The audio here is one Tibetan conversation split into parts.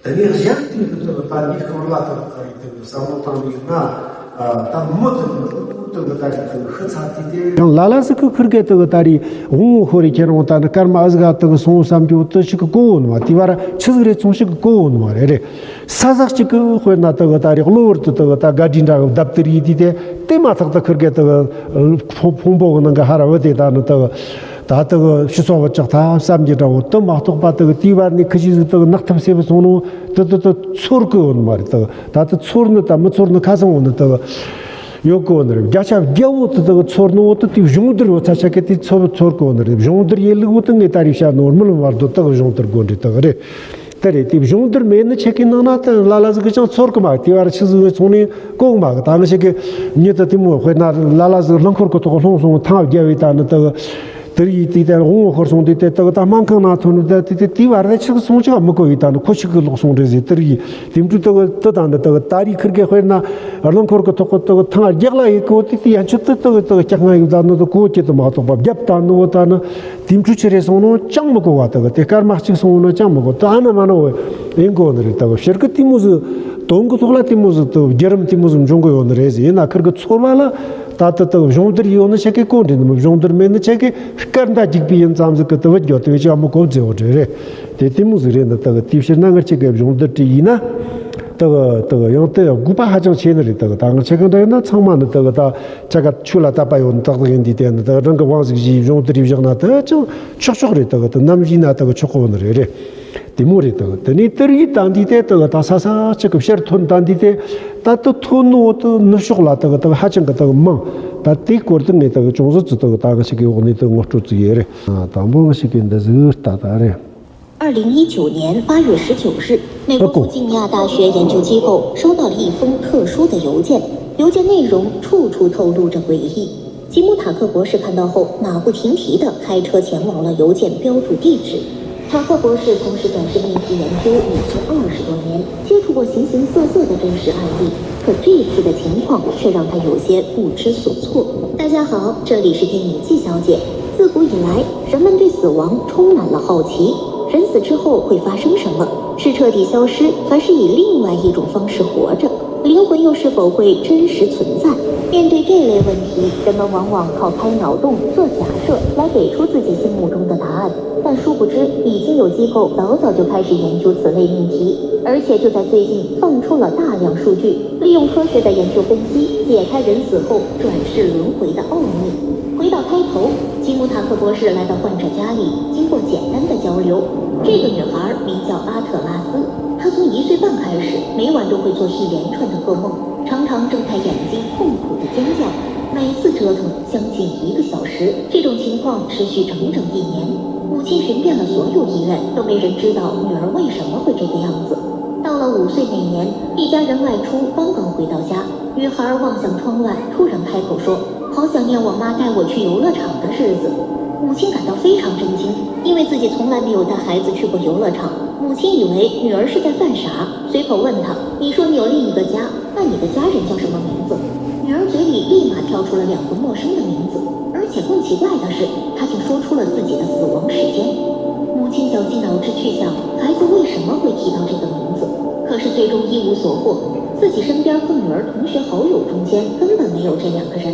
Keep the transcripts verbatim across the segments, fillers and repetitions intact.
དེ་ནས་གཞན་དེ་གི་དེ་གི་ད་འདི་སྐོར་ལ་དེ་གི་ད་རེས་དེ་གི་བསམ་བློ་བཏང་ནས་ན། ད་མི་དེ་གི་དེ་གི་ད་རེས་དེ་གི་ཤི་ཚར་དུས་དེ། ཡང་ལ་ལ་ཟིག་གི་ཁུར་གེ་དེ་གི་ད་རེས་དབང་བོ་ཤོར་རེ་ཁྱེར་འོང་། ད་ནི་སྐར་མ་ཨ་ཟིག་ག་དེ་གི་སོང་བསམ་རྒྱུ་དེ་ཞིག་གི་གོ་བོ་ནི་མ། དེ་བར་ཆི་ཟིག་རེ་སོང་ཞིག་གི་གོ་བོ་ནི་མ་རེད། རེད། ས་ཟག་ཅིག་གི་དཔེར་ན་དེ་གི་ད་རེས་གློ་བུར་དུ་དེ་གི་ད་ག་དྲིན་འདྲ་གི་བརྡབ་དེ་རེད་དུས་དེ། དེ་མ་ཐག་ཏུ་ཁུར་གེ་དེ་གི་ཕུང་ཕུང་པོ་གི་ནང་གི་ཧར་བུད་དེ་ད་ནི་དེ་གི་ད་དེ་གི་ཕྱི་སོ་བུད་ཅག་ཐ་བསམ་གྱི་འདྲ་བོ་དེ་མ་གཏོགས་པ། དེ་གི་དེའི་བར་ནས་ཁི་ཆི་ཟིག་དེ་གི་ནག་ཐབས་སེ་བུད་སོང་ནོ་དེ་དེ་དེ་ཚོར་གི་ཡོད་ནི་མ་རེད། དེ་གི་ད་དེ་ཚོར་ནི་ད་མི་ཚོར་ནི་ཁ་སང་འོང་ནི་དེ་གི་ཡོད་གི་ཡོད་ནི་རེད། བརྒྱ་ཆ་བརྒྱ་བོ་དེ་དེ་གི་ཚོར་ནི་འོ་དེ་དེའི་སྦྱོང་བརྡར་ཡོད་ཚ་ཆ་གི་དེ་ཚོར་ཚོར་གི་ཡོད་ནི་རེད། སྦྱོང་བརྡར་ཡེ་ལུགས་འོ་དེ་ངས་ད་རེས་བཤད་ནོ་རྨི་ལམ་བར་དུ་དེ་གི་སྦྱོང་བརྡར་དགོས་འདྲི་དེ་གི་རེད། དེ་རེད། དེ་སྦྱོང་བརྡར་མེད་ནི་ཆེ་གི་ནང་ན་དེ་ལ་ལ་ཟིག་གི་ཅང་ཚོར་གི་མ། དེ་བར་ཆི་ཟིག་གི་ཚོང་ནས་གོ་གི་མ་གི། ད་ང་ཆེ་གི་མྱི་དེ་དེ་མོ་དཔེར་ན་ལ་ལ་ཟིག་རླངས་འཁོར་གི་ཐོག་ལྷུང་སོང་། ཐང་བརྒྱབ་བས་ད་ནི་དེ་དེ་རིགས་དེ་དེ་འོང་ཤོར་སོང་དུས་དེ་དེ་ད་སྨན་ཁང་ནང་ཐོན་ནི་དེ་དེ་དེ་བར་དེ་ཆི་གི་སོང་ཆི་ག་མི་གོ་བས་ད་ནི་ཁོ་ཆི་གི་ལོག་སོང་རེད་ཟེར། དེ་རིགས་དེ་འཕྲུལ་དེ་དེ་ད་ནི་དེ་ད་རེས་ཁུར་གེ་དཔེར་ན་རླངས་འཁོར་གི་ཐོག་གི་དེ་ཐང་རྒྱག་ལ་ཡི་གོ་དེ་དེ་ཡན་ཆད་དེ་དེ་དེ་སྐྱག་ང་ཡི་ད་ནི་དེ་གོ་ཅི་དེ་མ་གཏོགས་པ་བརྒྱབ་ད་ནི་འོ་ད་ནི། དེ་འཕྲུལ་ཆི་རེད་སོང་ནོ་ཅང་མི་གོ་བ། དེ་གི་དེ་སྐར་མ་གཅིག་སོང་ནོ་ཅང་མི་གོ། དེ་ཨ་ན་མ་ན་འོ་ཡིན་གོ་ནི་རེད། དེ་གི་ཕྱིར་གི་དེ་མོ་ཟིག་དོན་གི་ཐོག་ལ་དེ་མོ་ཟིག་དེ་བརྒྱུད་རིམ་དེ་མོ་ཟིག་འབྱུང་གི་ཡོད་ནི་རེད་ཟེར། ཡིན་ན་ཁུར་གི་ཚོར་བ་ལ་ད་དེ་དེ་སྦྱོང་བརྡར་ཡོད་ནི་ཆེ་གི་གོ་འདྲི་ནི་མོ། སྦྱོང་བརྡར་མེད་ནི་ཆེ་གི་སྐར་མདའ་རྒྱུག་པའི་ཡིན་ཙམ་ཟིག་གི་དེ་བུད་འགྱོ་དེ་བས་ཅང་མི་གོ་ཟེར་བ་འདྲ་རེད། དེ་དེ་མོ་ཟིག་རེད་ནི། དེ་གི་དེ་ཕྱིར་ན་ངར་ཆེ་གི་སྦྱོང་བརྡར་བྲིས་ཡིན་ན། དེ་གི་དེ་གི་ཡང་དེ་དགོས་པ་ཧ་ཅང་ཆེ་ནི་རེད། དེ་གི་ད་ངར་ཆེ་གི་འདྲ་ཡིན་ན་ཚང་མ་ནི་དེ་གི་ད། ཆ་ག་ཆོས་ལ་དད་པ་ཡོད་ནི་ཏག་ཏག་ཡིན་དུས་དེ་ནི་དེ་རང་གི་དབང་ཟིག་བཞེས་སྦྱོང་བརྡར་བཞག་ན་དེ་ཅང་ཆོག་ཆོག་རེད། དེ་གི་དེ་ནམ་བཞེས་ན་དེ་གི་ཆོག་གོ་ནི་རེད། རེད། དེ་མོ་རེད། དེ་གི་དེ་ནས་དེ་རིགས་ད་འདི་དེ་དེ་གི་ད་ས་ས་ཅིག་གི་ཕྱིར་ཐོན་ད་འདི་དེ་ད་དེ་ཐོན་ནོ་དེ་ནུབ་ཕྱོགས་ལ་དེ་གི་དེ་གི་ཧ་ཅང་གི་དེ་གི་མང་། ད་དེའི་སྐོར་དེ་ངས་དེ་གི་ཅུང་ཟད་ཙི་དེ་གི་ད་གི་ཞིག་གི་འོག་ནས་དེ་ངོ་སྤྲོད་ཙི་ཡོད་རེད། དང་པོ་ཞིག་གི་འདི་ཟིག་ད་ད་རེད། 二零一九年八月十九日，美国弗吉尼亚大学研究机构收到了一封特殊的邮件，邮件内容处处透露着诡异。吉姆塔克博士看到后，马不停蹄地开车前往了邮件标注地址。塔克博士从事转世命题研究已经二十多年，接触过形形色色的真实案例，可这次的情况却让他有些不知所措。大家好，这里是电影季小姐。自古以来，人们对死亡充满了好奇，人死之后会发生什么？是彻底消失，还是以另外一种方式活着？灵魂又是否会真实存在？面对这类问题，人们往往靠开脑洞、做假设来给出自己心目中的答案。但殊不知，已经有机构早早就开始研究此类命题，而且就在最近放出了大量数据，利用科学的研究分析，解开人死后转世轮回的奥秘。回到开头，吉姆塔克博士来到患者家里，经过简单的交流，这个女孩名叫阿特拉斯，她从一岁半开始，每晚都会做一连串的噩梦，常常睁开眼睛痛苦的尖叫，每次折腾将近一个小时。这种情况持续整整一年。母亲寻遍了所有医院，都没人知道女儿为什么会这个样子。到了五岁那年，一家人外出，刚刚回到家，女孩望向窗外，突然开口说：“好想念我妈带我去游乐场的日子。”母亲感到非常震惊，因为自己从来没有带孩子去过游乐场。母亲以为女儿是在犯傻，随口问她：“你说你有另一个家，那你的家人叫什么名字？”女儿嘴里立马跳出了两个陌生的名字，而且更奇怪的是，她竟说出了自己的死亡时间。母亲绞尽脑汁去想，孩子为什么会提到这个名字，可是最终一无所获。自己身边和女儿同学好友中间根本没有这两个人。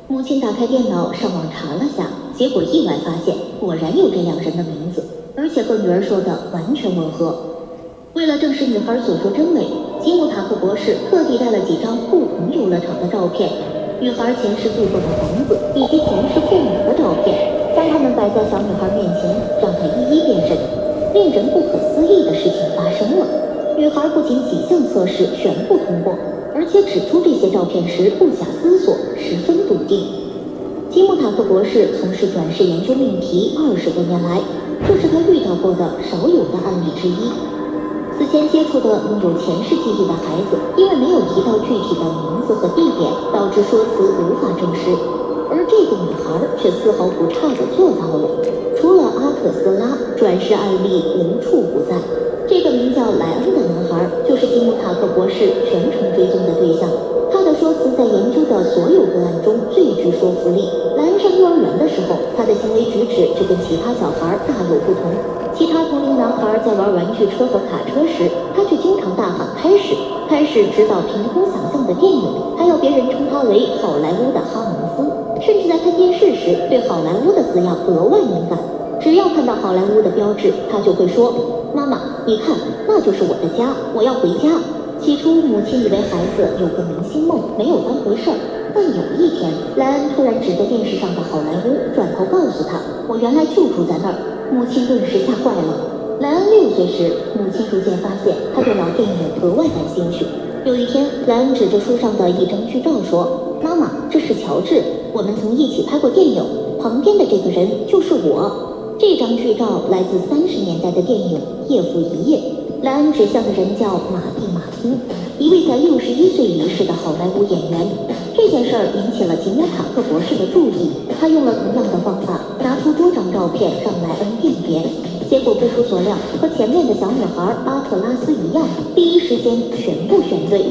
母亲打开电脑上网查了下，结果意外发现，果然有这两人的名字，而且和女儿说的完全吻合。为了证实女孩所说真伪，吉姆塔克博士特地带了几张不同游乐场的照片，女孩前世住过的房子以及前世父母的照片。当他们摆在小女孩面前，让她一一辨认，令人不可思议的事情发生了。女孩不仅几项测试全部通过，而且指出这些照片时不假思索，十分笃定。吉姆塔克博士从事转世研究命题二十多年来，这是他遇到过的少有的案例之一。此前接触的拥有前世记忆的孩子，因为没有提到具体的名字和地点，导致说辞无法证实。而这个女孩却丝毫不差地做到了。除了阿特斯拉，转世案例无处不在。这个名叫莱恩的男孩，就是吉姆塔克博士全程追踪的对象。他的说辞在研究的所有个案中最具说服力。莱恩上幼儿园的时候，他的行为举止就跟其他小孩大有不同。其他同龄男孩而在玩玩具车和卡车时，他却经常大喊“开始”，开始指导凭空想象的电影，还要别人称他为“好莱坞的哈蒙斯”。甚至在看电视时，对好莱坞的字样格外敏感。只要看到好莱坞的标志，他就会说：“妈妈，你看，那就是我的家，我要回家。”起初，母亲以为孩子有个明星梦，没有当回事儿。但有一天，莱恩突然指着电视上的好莱坞，转头告诉他：“我原来就住在那儿。”母亲顿时吓坏了。莱恩六岁时，母亲逐渐发现他对老电影格外感兴趣。有一天，莱恩指着书上的一张剧照说：“妈妈，这是乔治，我们曾一起拍过电影，旁边的这个人就是我。”这张剧照来自三十年代的电影《夜赴一夜》，莱恩指向的人叫马蒂·马丁，一位在六十一岁离世的好莱坞演员。这件事儿引起了吉姆·塔克博士的注意，他用了同样的方法，拿出多张照片让莱恩辨别，结果不出所料，和前面的小女孩阿克拉斯一样，第一时间全部选对。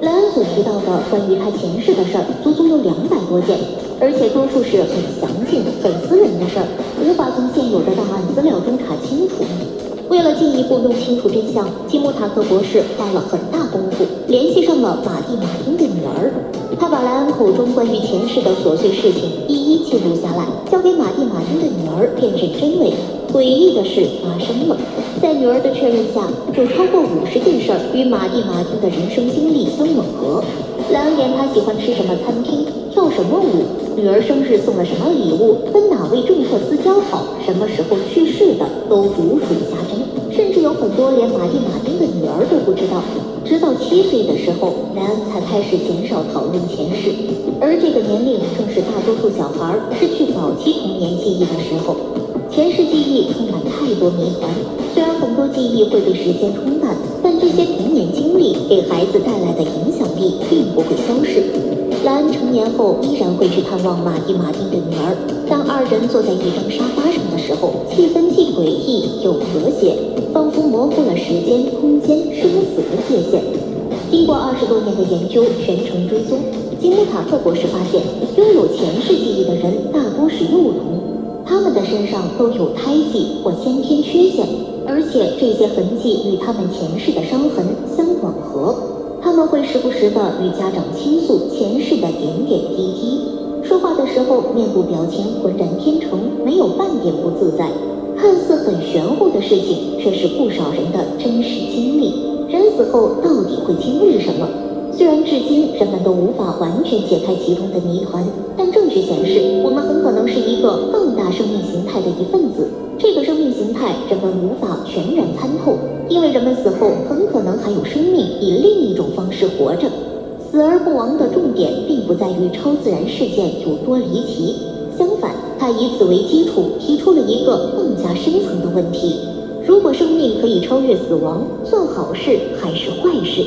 莱恩所提到的关于他前世的事儿，足足有两百多件，而且多数是很详尽、很私人的事儿，无法从现有的档案资料中查清楚。为了进一步弄清楚真相，吉姆·塔克博士花了很大功夫，联系上了马蒂·马丁的女儿。他把莱恩口中关于前世的琐碎事情一一记录下来，交给马蒂·马丁的女儿辨认真伪。诡异的事发生了，在女儿的确认下，有超过五十件事儿与马蒂·马丁的人生经历相吻合。莱恩连他喜欢吃什么餐厅、跳什么舞、女儿生日送了什么礼物、跟哪位政客私交好、什么时候去世的，都如数家珍，甚至有很多连马蒂·马丁的女儿都不知道。直到七岁的时候，莱恩才开始减少讨论前世，而这个年龄正是大多数小孩儿失去早期童年记忆的时候。前世记忆充满太多谜团，虽然很多记忆会被时间冲淡，但这些童年经历给孩子带来的影响力并不会消逝。莱恩成年后依然会去探望马蒂·马丁的女儿，当二人坐在一张沙发上的时候，气氛既诡异又和谐，仿佛模糊了时间、空间、生死的界限。经过二十多年的研究，全程追踪，吉姆·塔克博士发现，拥有前世记忆的人大多是幼童，他们的身上都有胎记或先天缺陷，而且这些痕迹与他们前世的伤痕相吻合。他们会时不时地与家长倾诉前世的点点滴滴，说话的时候面部表情浑然天成，没有半点不自在。看似很玄乎的事情，却是不少人的真实经历。人死后到底会经历什么？虽然至今人们都无法完全解开其中的谜团，但证据显示，我们很可能是一个更大生命形态的一份子。这个生命形态，人们无法全然参透，因为人们死后很可能还有生命以另一种方式活着。死而不亡的重点，并不在于超自然事件有多离奇，相反，它以此为基础，提出了一个更加深层的问题：如果生命可以超越死亡，算好事还是坏事？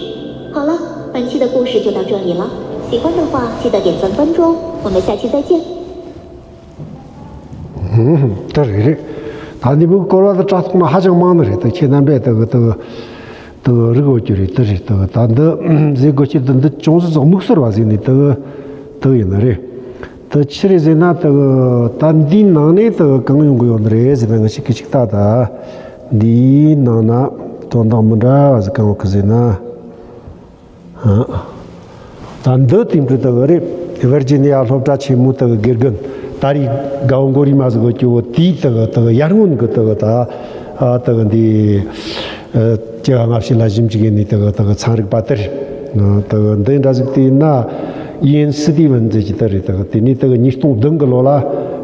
好了，本期的故事就到这里了，喜欢的话记得点赞关注哦，我们下期再见。 ཧུམ། དེ་རེད་རེད། ད་འདི་མོ་སྐོར་བ་དང་དྲ་ཐོག་ན་ཧ་ཅང་མང་ནི་རེད། ད་ཁྱེད་རྣམ་པས་ད་གི་ད་གི་ད་གི་རིག་འོ་རྒྱུ་རེད། དེ་རེད། ད་གི་ད་འདི་ཟེར་དགོས་ཀྱི་འདི་འདི་ཅུང་ཟད་ཙམ་དམིགས་བསལ་བ་ཟིག་ནི་ད་གི་ད་གི་ཡིན་ནི་རེད། ད་ཆི་རེད་ཟེར་ན་ད་གི་ད་འདིའི་ནང་ནས་ད་གི་གང་ཡོང་གི་ཡོད་ནི་རེད་ཟེར་ན། ང་ཞིག་གི་ཅིག་ད་ད་འདིའི་ནང་ན་དོན་དག་མི་འདྲ་བ་ཟིག་གང་ཡོང་གི་ཟེར་ན། ད་འདི་དེང་དུས་དག་རེད། ཝར་ཇི་ནི་ཡ་སློབ་གྲྭ་ཆེན་མོའི་དག་དགེ་རྒན་ད་རེས་དགའ་བོ་མགོ་རིལ་མ་ཟིག་གི་སྐྱོ་བོ་དེའི་དག་དག་ཡར་སྔོན་གི་དག་ད་ཨ་དག་འདི་ཨ་བཅུ་ལྔ་བྱས་ལ་ཞིབ་འཇུག་ཡིན་ནི་དག་དག་ཚན་རིག་པ་དེར་དག་འདི་འདྲ་ཟིག་དེ་ན་ཡིན་སྲིད་དེ་ཡིན་ཟེར་གྱི་དེ་རེད། དག་དེ་ནས་དག་ཉིས་སྟོང་བདུན་གི་ལོ་ལ་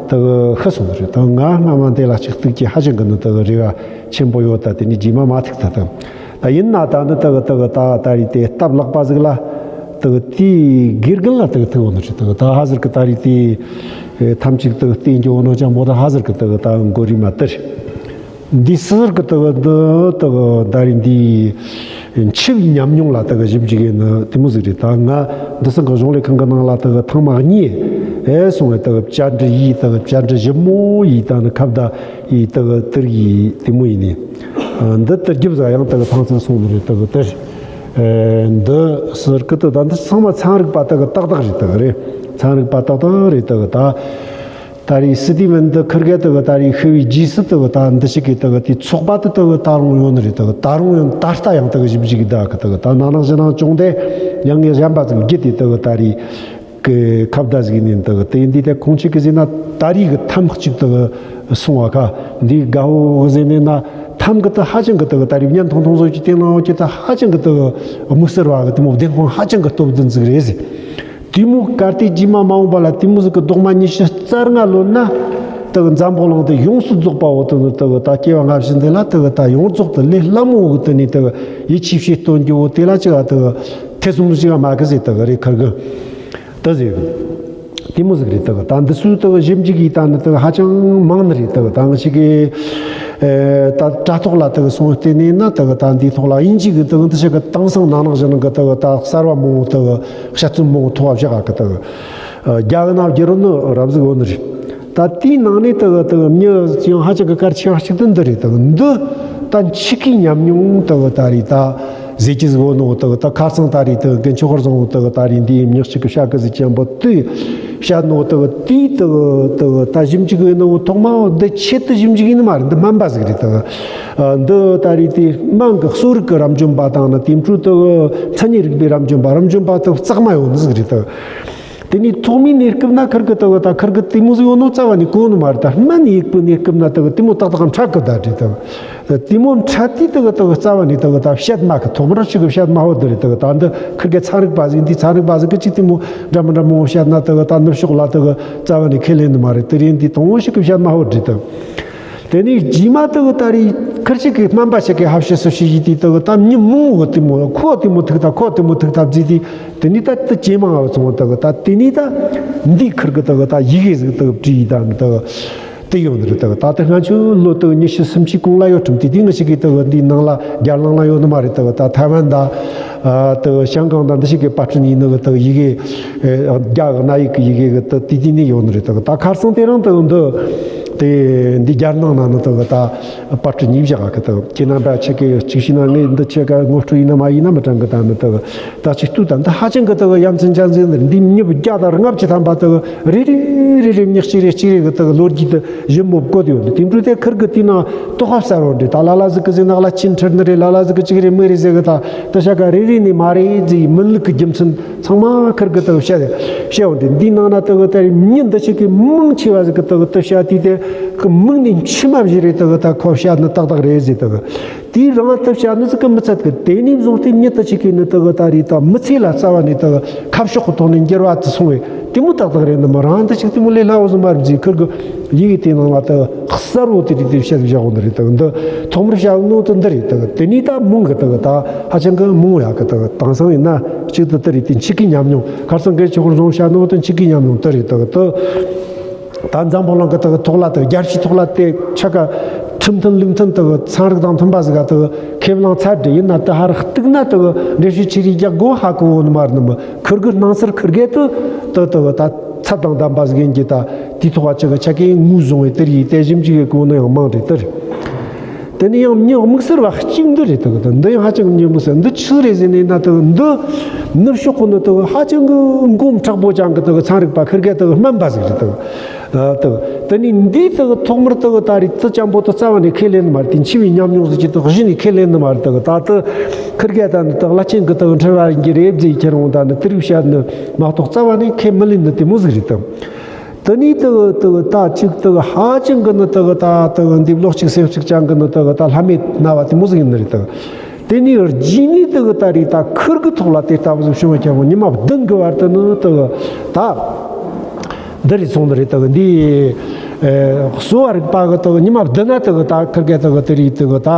དག་ཤི་སོང་ནི་རེད། དག་ང་སྔ་མ་འདི་ལ་ཅིག་གཏུག་གི་ཧ་ཅང་གི་ནི་དག་རེ་བ་ཆེན་པོ་ཡོད། ད་དེ་ནས་རྗེས་མ་མ་ཐུག་ད་དག་ད་ཡིན་ན་ད་འདི་དག་དག་ད་ད་རེས་དེ་སྟབས་ལེགས་པ་ཟིག་ལ་དག་དེའི་དགེ་རྒན་ལ་དག་ཐུག་ཡོད་ནི་རེད། དག་ད་ཧ་ཟེར་གི་ད་རེས་དེ་ཐམས་ཅད་དག་བསྟན་རྒྱུ་ནོ་ཅང་པོ་ད་ཧ་ཟེར་གི་དག་ད་མགོ་རིལ་མ་དེར་འདི་ཟེར་གི་དག་འདི་དག་ད་རེས་འདི་འཆི་བའི་ཉམས་མྱོང་ལ་དག་ཞིབ་འཇུག་ཡིན་ནི་དེ་མོ་ཟིག་རེད། ད་ང་འདི་སང་གི་གཞུང་ལས་ཁང་གི་ནང་ལ་དག་ཐེངས་མ་གཉིས་ཨེ་སོང་བས། དག་བཅར་འདྲི་ཡིས་དག་བཅར་འདྲི་ཞིབ་མོ་ཡིས་ད་ནི་ཁ་བརྡ་ཡིས་དག་དེར་ཡིས་དེ་མོ་ཡིན་ནི། ཨ། འདི་དེར་རྒྱབ་ཟ་ཡང་དག་ཐང་ཚན་སོང་ནི་རེད། དག་དེར་ཨེ་འདི་ཟེར་གི་དུ་ད་འདི་ཚང་མ་ཚན་རིག་པ་དག་ཏག་ཏག་རེད། དག་རེད། ཚན་རིག་པ་ཏག་ཏག་རེད། དག་ད་ ད་རེས་སི་ཏི་ཝན་དུ་ཁིར་གེ་དུ་གི་ད་རེས་ཤི་བའི་རྗེས་སུ་དུ་གི་ད་འདི་ཞིག་གི་དུ་གི་དེ་ཚོགས་པ་དུ་དུ་གི་ད་རུང་ཡོད་ནི་རེད། དུ་གི་ད་རུང་ཡོད་ནི་ད་ལྟ་ཡང་དུ་གི་ཞིབ་ཞིག་གི་ད་གི་དུ་གི་ད་ན་ནག་ཞི་ནང་བྱུང་དེ་ཡང་ངས་གཞན་པ་ཙམ་བརྒྱུད་དེ་དུ་གི་ད་རེས་ཀྱི་ཁ་བརྡ་ཟིག་ནས་འདི་གི་དེ་འདི་དེ་ཁོང་ཆིག་གི་ཟེར་ན་ད་རེས་གི་ཐམ་གཅིག་དུ་གི་སོང་བ་ཁ་འདི་དགའ་བོ་གི་ཟེར་ནས་ན་ཐམ་གི་དུ་ཧ་ཅང་གི་དུ་གི་ད་རེས་བརྙན་ཐུང་ཐུང་བཟོ་གི་དེ་ནང་གི་དུ་ཧ་ཅང་གི་དུ་གི་དམིགས་བསལ་བ་གི་དེ་མོ་བདེན་དཔང་ཧ་ཅང་གི་སྟོབས་ལྡན་ཟིག་རེད་ཟེར། དེ་མོ་གལ་ཏེ་རྗེས་མ་མ་འོངས་པ་ལ་དེ་མོ་ཟིག་གི་རྡོག་མ་ཉི་ཤུ་རྩ་ལྔ་ལོན་ན། དུ་གི་འཛམ་བུ་གླིང་དུ་ཡོངས་སུ་རྫོགས་པ་བོ་དུ་ནི་དུ་གི་ད་སྐྱེ་བ་སྔ་ཕྱི་འདི་ལ་དུ་གི་ད་ཡོངས་རྫོགས་དུ་ལས་སླ་མོ་བོ་གི་དུ་ནི་དུ་གི་ཡིད་ཆེས་བྱེད་སྟོན་རྒྱུ་བོ་དེ་ལ་ཅི་ག་དུ་གི་ཐེ་ཚོམ་ཟིག་ག་མ་གི་ཟེར་དུ་གི་རེད་ཁར་གི་དུ་ཟེར་གི། དེ་མོ་ཟིག་རེད་དུ་གི་ད་འདི་ཚོའི་དུ་གི་ཞིབ་འཇུག་གི་ད་ནི་དུ་གི་ཧ་ཅང་མང་ནི་རེད་དུ་གི་ད་ང་ཞིག་གི་ད་དྲ་ཐོག་ལ་དུ་གི་སོང་བལྟས་ནས་ན་དུ་གི་ད་འདིའི་ཐོག་ལ་དབྱིན་ཇི་གི་དུ་གི་འདི་ཞིག་གི་དེང་སང་ན་ནག་ཞི་ནང་གི་དུ་གི་ད་གསར་བ་མང་བོ་དུ་གི་དཔྱད་རྩོམ་མང་བོ་ཐོག་བཞག་གི་དུ་གི་རྒྱ་གི་ནང་བསྒྱུར་ནི་རབ་ཟིག་ཡོད་ནི་རེད། ད་དེའི་ནང་ནས་དུ་དུ་མྱི་ཡང་ཧ་ཅང་གི་གལ་ཆེ་བ་ཞིག་ཏུ་འདི་རེད། དུ་འདི་ད་འཆི་ཁའི་ཉམས་མྱོང་དུ་ད་རེད་ད་ཟེར་གྱི་ཟིག་ཡོད་ནོ། དུ་ད་ཁ་སང་ད་རེད་དུ་མགན་ཆོས་ཁོར་བཟང་དུ་ད་རེད་འདིའི་མྱི་གཅིག་གི་བཤད་གི་ཟིག་ཅན་པོ་དུས་བཤད་ནོ། དུ་དེའི་དུ་དུ་ད་ཞིབ་འཇུག་ཡིན་ནོ་ཐོག་མ་འདི་ཆེད་དུ་ཞིབ་འཇུག་ཡིན་ནི་མ་རེད། འདི་སྨན་པ་ཟིག་རེད། དུ་འདི་ད་རེད་དེ་སྨན་གི་གསོ་རིག་གི་རབ་འབྱམས་པ་དང་ནི་དེ་འཕྲོ་དུ་མཚན་ཉིད་རིག་པའི་རབ་འབྱམས་པ་རབ་འབྱམས་པ་དུ་གཙག་མ་ཡོད་ནི་ཟིག་རེད། དུ་དེ་ནས་ཐོག་མའི་གནས་སྐབས་ན་ཁིར་གི་དུ་གི་ད་ཁིར་གི་དེ་མོ་ཟིག་ཡོད་ནོ་རྩ་བ་ནས་གོ་ནི་མ་རེད། ད་སྨན་ཡིག་པོའི་གནས་སྐབས་ན་དུ་གི་དེ་མོ་ཏག་ཏག་འཕྲད་གི་ད་རེད། དུ་དེ་མོ་འཕྲད་དུས་དུ་གི་དུ་གི་རྩ་བ་ནས་དུ་གི་ད་བཤད་མ་གི་ཐོག་མར་ཞིག་གི་བཤད་མ་ཧོ་དུ་རེད། དུ་གི་ད་འདི་ཁིར་གི་ཚན་རིག་པ་ཟིག་འདི་ཚན་རིག་པ་ཟིག་གི་ཅིག་དེ་མོ་འདྲ་མི་འདྲ་མང་བོ་བཤད་ན་དུ་གི་ད་ནུབ་ཕྱོགས་ལ་དུ་གི་རྩ་བ་ནས་ཁས་ལེན་ནི་མ་རེད། དེ་རིང་འདི་དང་བོ་ཞིག་གི་བཤད་མ་ཧོ་རེད། དུ་དེ་ནས་རྗེས་མ་དུ་གི་ད་རེད་ཁིར་ཅིག་གི་སྨན་པ་ཞིག་གི་ཧ་བཤད་སུ་ཞིག་ཡིན་དུས་དུ་གི་ད་མྱི་མང་བོ་དེ་མོ་ཁོ་དེ་མོ་ཐུག་ད་ཁོ་དེ་མོ་ཐུག་ད་བརྫིས་དུས། དེ་ནས་ད་དུ་ཇེ་མང་ང་སོང་བ་དག་ད་དེ་ནས་ད་འདིའི་ཁུར་གི་དག་ད་ཡི་གེ་ཟིག་དག་བྲིས་ཡི་ད་ནི་དག་དེ་ཡོང་ནི་རེད། དག་ད་དེ་སྔ་ཆོ་ལོ་དག་ཉི་ཤུ་སུམ་ཅུའི་གོང་ལ་ཡོད་ཁྲིམས་དེ་དེ་ང་ཞིག་གིས་དག་འདིའི་ནང་ལ་རྒྱ་ནང་ལ་ཡོད་ནི་མ་རེད། དག་ད་ཐའེ་ཝན་ད་དག་ཞང་ཀང་ད་འདི་ཞིག་གི་པར་སྐྲུན་ཡིན་ནི་གི་དག་ཡི་གེ་རྒྱ་གི་གནའ་ཡིག་གི་ཡི་གེ་གི་དག་དེ་དེ་ནས་ཡོད་ནི་རེད། དག་ད་ཁར་སང་དེ་རིང་དག་འདི་དེ་འདི་རྒྱ་ནང་ན་ནི་དག་ད། པར་སྐྲུན་ཡིན་བཞག་གི་དག་ཁྱེད་རྣམ་པ་ཆེ་གེ་གཅིག་ཤེས་ན་ངས་འདི་ཆེ་ག་ངོ་སྤྲོད་ཡིན་ན་མ་ཡིན་ན་མི་དྲན་གི་ད་ནི་དག་ད་ཅིག་ལྟོས་ད་འདི་ཧ་ཅང་གི་དག་ཡ་མཚན་ཅན་ཟིན་འདི་མྱི་བརྒྱ་དང་ལྔ་བཅུ་ཐམ་པ་དག་རེ་རེ་རེ་རེ་མྱི་གཅིག་རེ་གཅིག་རེ་གི་དག་ལོ་རྒྱུས་དུ་ཞིབ་མོ་བཀོད་ཡོད་འདི་དེ་འཕྲོས་དེ་ཁུར་གི་དེ་ན་ལྟོ་ཁ་གསར་བོ་འདི་ད་ལ་ལ་ཟིག་གི་ཟིན་ན་ལ་ཅིན་ཁྲིར་འདི་རེད། ལ་ལ་ཟིག་གི་གཅིག་རེ་མི་རེ་ཟེ་གི་ད་དུ་ཤ་ག་རེ་རེ་ནི་མ་རེད་ཟེ་མི་ལུག་གི་རྒྱུ་མཚན། ཚང་མ་ཁིར་གི་དག་བཤད་བཤད་འོང་དུས་འདིའི་ནང་ན་དག་ད་རེས་མྱི་འདི་ཞིག་གི་མང་ཆེ་བ་ཟིག་གི་དག་དུ་བཤད་དུས་དེ་གི་མིག་ནས་མཆི་མ་བཞུར་རེ་དག་ད་ཁོ་བཤད་ནི་ཏག་ཏག་རེད་ཟེར་དག་དེའི་རང་དུ་བཤད་ནི་ཟིག་གི་མི་ཚད་གི་དེ་ནས་བཟུང་སྟེ་མྱི་དུ་ཞིག་གི་ནི་དག་ད་རེས་ད་མི་ཚེ་ལ་རྩ་བ་ནས་དག་ཁ་ཕྱོགས་གི་ཐོག་ནས་འགྱུར་བ་དུ་སོང་བས་དེ་མོ་ཏག་ཏག་རེད། ནི་མི་རང་དུ་ཞིག་དེ་མོ་ལས་སླ་བོ་ཟིག་མ་རེད་ཟེར་ཁིར་གི་ཡི་གེ་དེའི་ནང་ལ་དག་གསར་བོ་དེ་རིགས་དེ་བཤད་བཞག་འོང་ནི་རེད། དག་འདི་ཐོག་མར་བཤད་ནོ་དུ་འདི་རེད། དག་དེ་ནས་ད་མང་གི་དག་ད་ཧ་ཅང་གི་མང་ཡག་གི་དག་དེང་སང་ཡིན་ན་གཅིག་ཏུ་དེ་རེད། དེ་འཆི་ཁའི་ཉམས་མྱོང་ཁར་སང་གལ་ཆེ་ཁོར་བཟུང་བཤད་ནོ་དུ་འཆི་ཁའི་ཉམས་མྱོང་དེ་རེད། དག་དུ་ད་འཛམ་བུ་གླིང་གི་དག་ཐོག་ལ་དག་རྒྱལ་སྤྱིའི་ཐོག་ལ་དེ་ཆ་ག་ཁྲིམས་མཐུན་ལུགས་མཐུན་དག་ཚན་རིག་དང་མཐུན་པ་ཟིག་ག་དག་ཁས་བླངས་ཚར་འདྲ་ཡིན་ན་དུ་ཧ་ར་གཏུག་ན་དག་འགྲེལ་བཤད་ཆེ་རིགས་རྒྱག་དགོ་ཧ་གོ་བོ་ནི་མ་རེད། ནི་མི་ཁུར་གི་སྣང་ཚུལ་ཁུར་གེ་དུ་དུ་དག་ད་ཚད་དང་ལྡན་པ་ཟིག་ཡིན་གྱི་ད་དེའི་ཐོག་ཆ་ག་ཆ་གའི་ངོས་བཟུང་བའི་དེ་རེད། དེ་ཞིབ་འཇུག་གི་གོ་ནི་ཡང་མང་རེད། དེ་རེད། དེ་ནས་ཡང་མྱི་དམིགས་བསལ་བ་གཅིག་འདི་རེད། དག་ད་འདི་ཡང་ཧ་ཅང་མྱི་དམིགས་བསལ་འདི་ཆི་རེད་ཟེར་ནས་ན་དག་འདི་ནུབ་ཕྱོགས་གི་ནི་དག་ཧ་ཅང་གི་མགོ་མཁྲེགས་པོ་ཅན་གི་དག་ཚན་རིག་པ་ཁིར་གེ་དག་སྨན་པ་ཟིག་རེད། དག་དག་དེ་ནས་འདིའི་དག་ཐོག་མར་དག་ད་རེས་དུ་ཅན་པོ་དུ་རྩ་བ་ནས་ཁས་ལེན་མ་རེད། དེ་འཆི་བའི་ཉམས་མྱོང་ཟིག་གི་དག་གཞི་ནས་ཁས་ལེན་ནི་མ་རེད། དག་ད་དུ་ཁིར་གེ་ད་ནི་དག་བླ་ཆེན་གི་དག་འཁྲུལ་བ་ཡིན་གྱི་རེད་ཟེར་ཁྱེར་འོང་ད་ནི་དེ་རིགས་བཤད་ནི་མ་གཏོགས་རྩ་བ་ནས་ཁས་མི་ལེན་ནི་དེ་མོ་ཟིག་རེད། དག་དེ་ནས་དུ་དུ་ད་ཅིག་དུ་ཧ་ཅང་གི་ནི་དུ་ད་དུ་འདི་བློ་གཅིག་སེམས་གཅིག་ཅན་གི་ནི་དུ་ད་ལྷ་མེད་ན་བ་དེ་མོ་ཟིག་ཡིན་ནི་རེད། དུ་དེ་ནས་རྗེས་ནས་དུ་ད་རེས་ད་ཁུར་གི་ཐོག་ལ་དེ་ལྟ་བུ་ཟིག་བྱུང་བའི་ཁྱེད་མོ་ཉི་མ་བདུན་གི་བར་དུ་ནི་དུ་ད་འདི་རེད་སོང་ནི་རེད། དུ་འདི་གསོ་བ་རིག་པ་གི་དུ་ཉི་མ་བདུན་ན་དུ་ད་ཁུར་གི་དུ་དེ་རེད། དུ་ད་